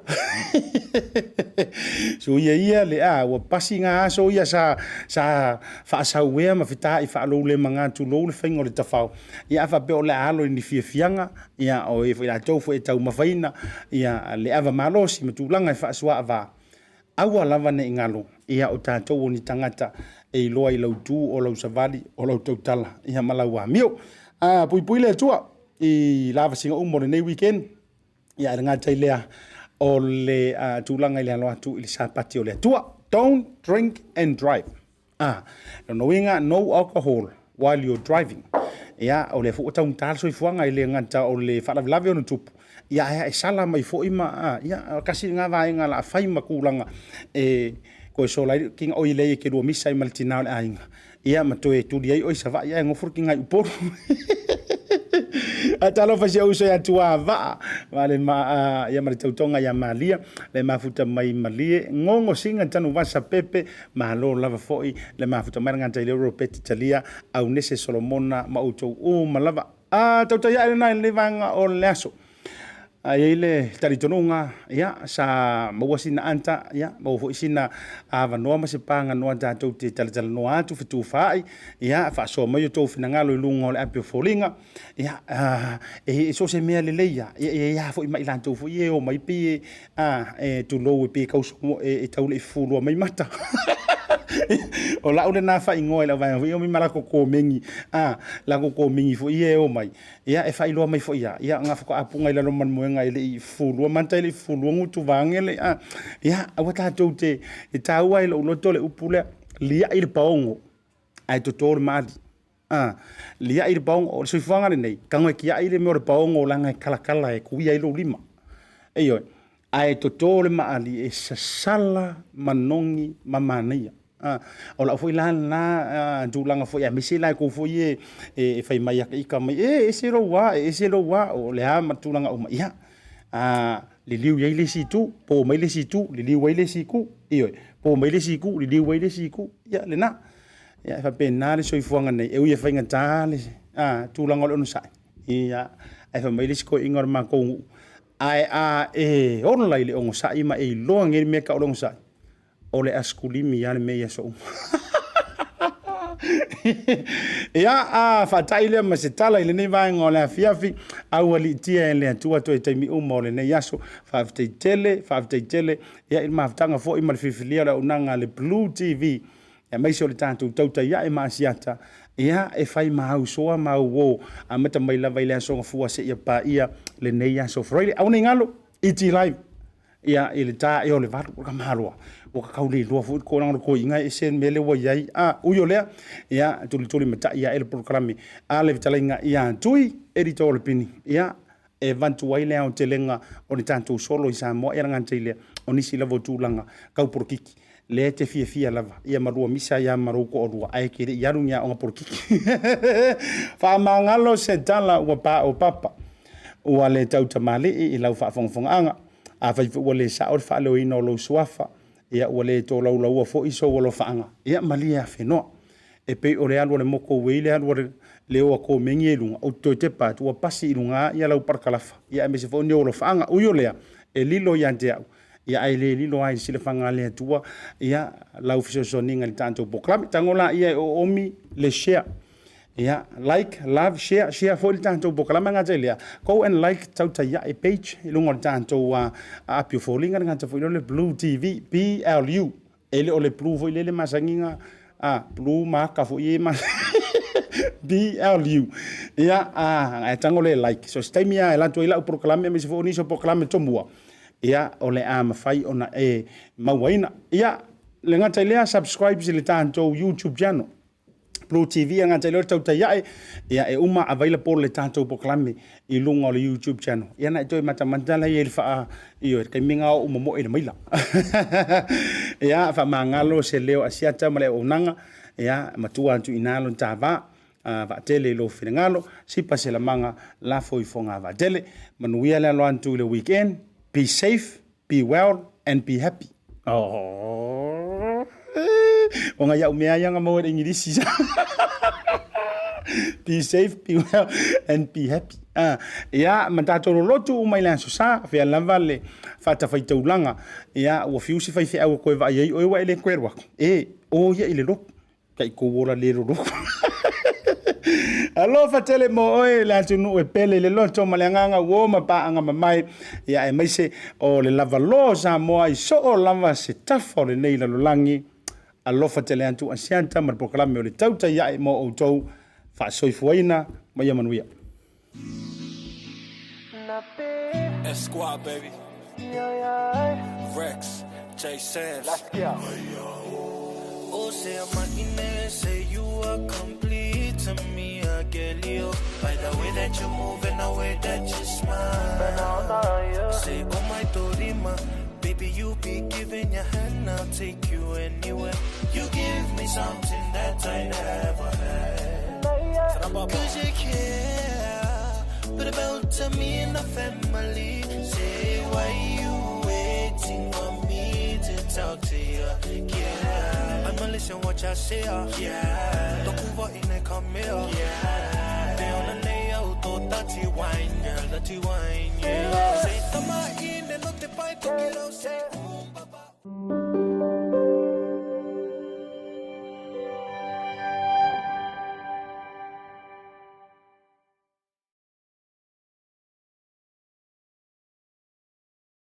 Suia ia le a, ua pasi ngā aso ia sa, sa faasauea ma fetaai faaloulema ngā tulou le faiga o le tafao. Ia a faapea o le a alo i ni fiafiaga, ia o e foi latou foi e taumafaina ia le ava malosi ma tulaga e faasuaavaa. Aua lava ne i galo, ia o tatou o ni tagata e iloa i lau tu o lau savali o lau tautala ia ma lau amio. A puipui le Atua i lavasiga uma o lenei weekend, ia ae le gata i lea o le tulaga i le alo atu i le Sapati o le Atua. Don't drink and drive. A, lona uiga, no alcohol while you're driving. Ia, o lea foi ua taugata le soifuaga, e le gata o le faalavelave ona tupu, ia ae sala mai foi ma, a, ia, tasi lena vaega o le a fai ma tulaga e toe sola ai le kiga, oi leai e te lua misa ai ma le tina o le aiga, ia ma toe tuli ai oe i Savaii ae nofo le kiga i Upolu. Ae talofa i si ou uso ia Tuavaa, ma le ma, ia ma le tautoga ia Malia, le mafuta mai Malie, Gogo Singa Tanuvasa Pepe, Malo lava foi le mafuta mai le gata i le Ropeti Talia, Aunese Solomona ma outou uma lava. A tautai ae lena i lenei vaega o le aso. A i ai le talitonuga, ia, sa maua sina ata, ia, maua foi sina avanoa ma se paganoa tatou te talatalanoa atu, fetufaai, ia, faasoa mai o outou finagalo i luga o le api o foliga, ia, e so o se mea lelei lava, ia, e ia foi ma i latou foi e o mai pei e, e tulou, e pei e tau, e tau le i fufulua mai mata. O lau lena faaigoa i lau vaega foi e omai ma latou komeni, latou komeni foi ia e omai, ia e faailoa mai foi lava, ia na faatoa puga i lalo ma le moega e le i fufulua mata, e le i fufulua gutu vaeane le, ia aua tatou te, e taua i lou loto le upu lea, liai le paogo ae toto le maali. Liai le paogo, o le soifuaga lenei, tago e tiai le mea o le paogo leaga e talatala e tuia ai lou lima. Ioe, ae toto le maali e sasala manogi ma manaia. O lau foi la lena tulaga foi, aemaise la outou foi ia e fai mai ia te ita mai, e ese lou a, e ese lou a, o le a ma tulaga uma. Ia, liliu i ai le isi itu, po mai le isi itu, liliu ai le isi itu, ioe, po mai le isi itu, liliu ai le isi itu, ia lena. Ia e faapena le soifuaga nei, e ui e faigata le tulaga o le onosai, ia, ae fai mai le isi toeaina o le matou nuu, ae a e ola i le onosai ma e iloa nei le mea e tau o le onosai, o le asikulimi lava le mea i aso uma. Ia, a faatai lea ma se tala i lenei vaega o le afiafi, aualiitia e le Atua toe taimi uma o lenei aso. Faafetai tele, faafetai tele, ia i le mafutaga foi ma le filifilia o le auaunaga a le Blue TV, aemaise o le tatou tautai ae ma Asiata, ia e fai ma ausoa ma auo, amata mai lava i le aso Gafua seia paia lenei aso Friday. Aua ne i galo, ET Live, ia i le ta ea o le 8, o le tamaloa, ua tatau le iloa foi le tulaga o le toeaina e ese le mea lea ua i ai. A, ui o lea, ia tulituli matai ae le polokalame a le fetalaiga ia Tui, editor o le Pini, ia e avatu ai le aotelega o le tatou solo i Samoa, ia le gata i lea, o nisi lava o tulaga tau polokiki, lea e te fiafia lava, ia ma lua misa ai lava ma lou toalua, ae e te le i alu i ni aoga polokiki. Faamagalo se tala ua paopapa, ua le tautamalii i lau faafogafogaaga. Afai foi ua le sao le faaleoina o lou suafa, ia ua le tolaulaua foi sou alofaaga, ia malie afenoa. E pei o le alu a le motu ua i ai le alu a le leo a komeni ia i luga, ou te toe tepa atu ua pasi i luga ia lau parakalafa, ia aemaise foi o ni ou alofaaga. Ui o lea, e lilo ia te au, ia ae le lilo lava i le silafaga a le Atua ia lau fesoasoaniga i le tatou polokalame. Tago laia e oomi le share. Ia, like, love, share, share foi le tatou polokalame gata i lea. Go and like tautai ae page i luga o le tatou api o foliga le gata foi lea o le Blue TV, BLU. E le o le blue foi lele masani na blue ma aka foi e ma BLU. Ia, ae tago le like. So se taimi lava e alu atu ai lau polokalame aemaise foi o nisi o polokalame tomua, ia, o le a mafai ona e mauaina. Ia, le gata i lea, subscribe i le tatou YouTube channel. Blue TV a gata i lea o le tautai ae, ia e uma available le tatou polokalame i luga o le YouTube channel. Ia na e toe matamata la i le faa, ioe, le taimi na o momoe i le maila. Ia, faamagalo se leo Asiata ma le auaunaga, ia, matua atu i ina lona tava, vaatele i lou finagalo, sipa se lamaga, lafo i foga vaatele. Manuia le alo atu i le weekend, be safe, be well and be happy. Oh. O ngai au mea ia nga maua i le Ingilisi. Be safe, be well and be happy. Ia, ma tatou lolotu uma i le aso sa, fea lava le faatafaitaulaga. Ia, ua fiu si faifeau e koe vaai ai oe ua e le koe alu atu. E, o ia i le lotu. Tai kou ola le lolotu. Alofa tele mo oe le atunuu e pele i le loto ma le agaga uo ma paaga mamae, ia aemaise o le lavaloa o Samoa i soo lava se tafa o lenei lalolagi. Alofa tele atu Asiata ma le polokalame o le Tautai Ae mo outou faasoifuaina ma ia manuia. S Squad, baby. Rex, J Sam's. Let's go. Oh, say I'm a say you are complete to me, I get you. By the way that you move and the way that you smile. Say, oh my Dorima, baby, you be giving your hand, I'll take you anywhere. You give me something that I never had. Cause you care, but about to me and the family. Say, why you waiting for me to talk to you? Yeah, I'ma listen what you say. Yeah, Tokuva in a come here. Yeah, they on the nail, to dirty wine, girl, dirty wine. Yeah, say, tama in and not the pipe, to get out, say.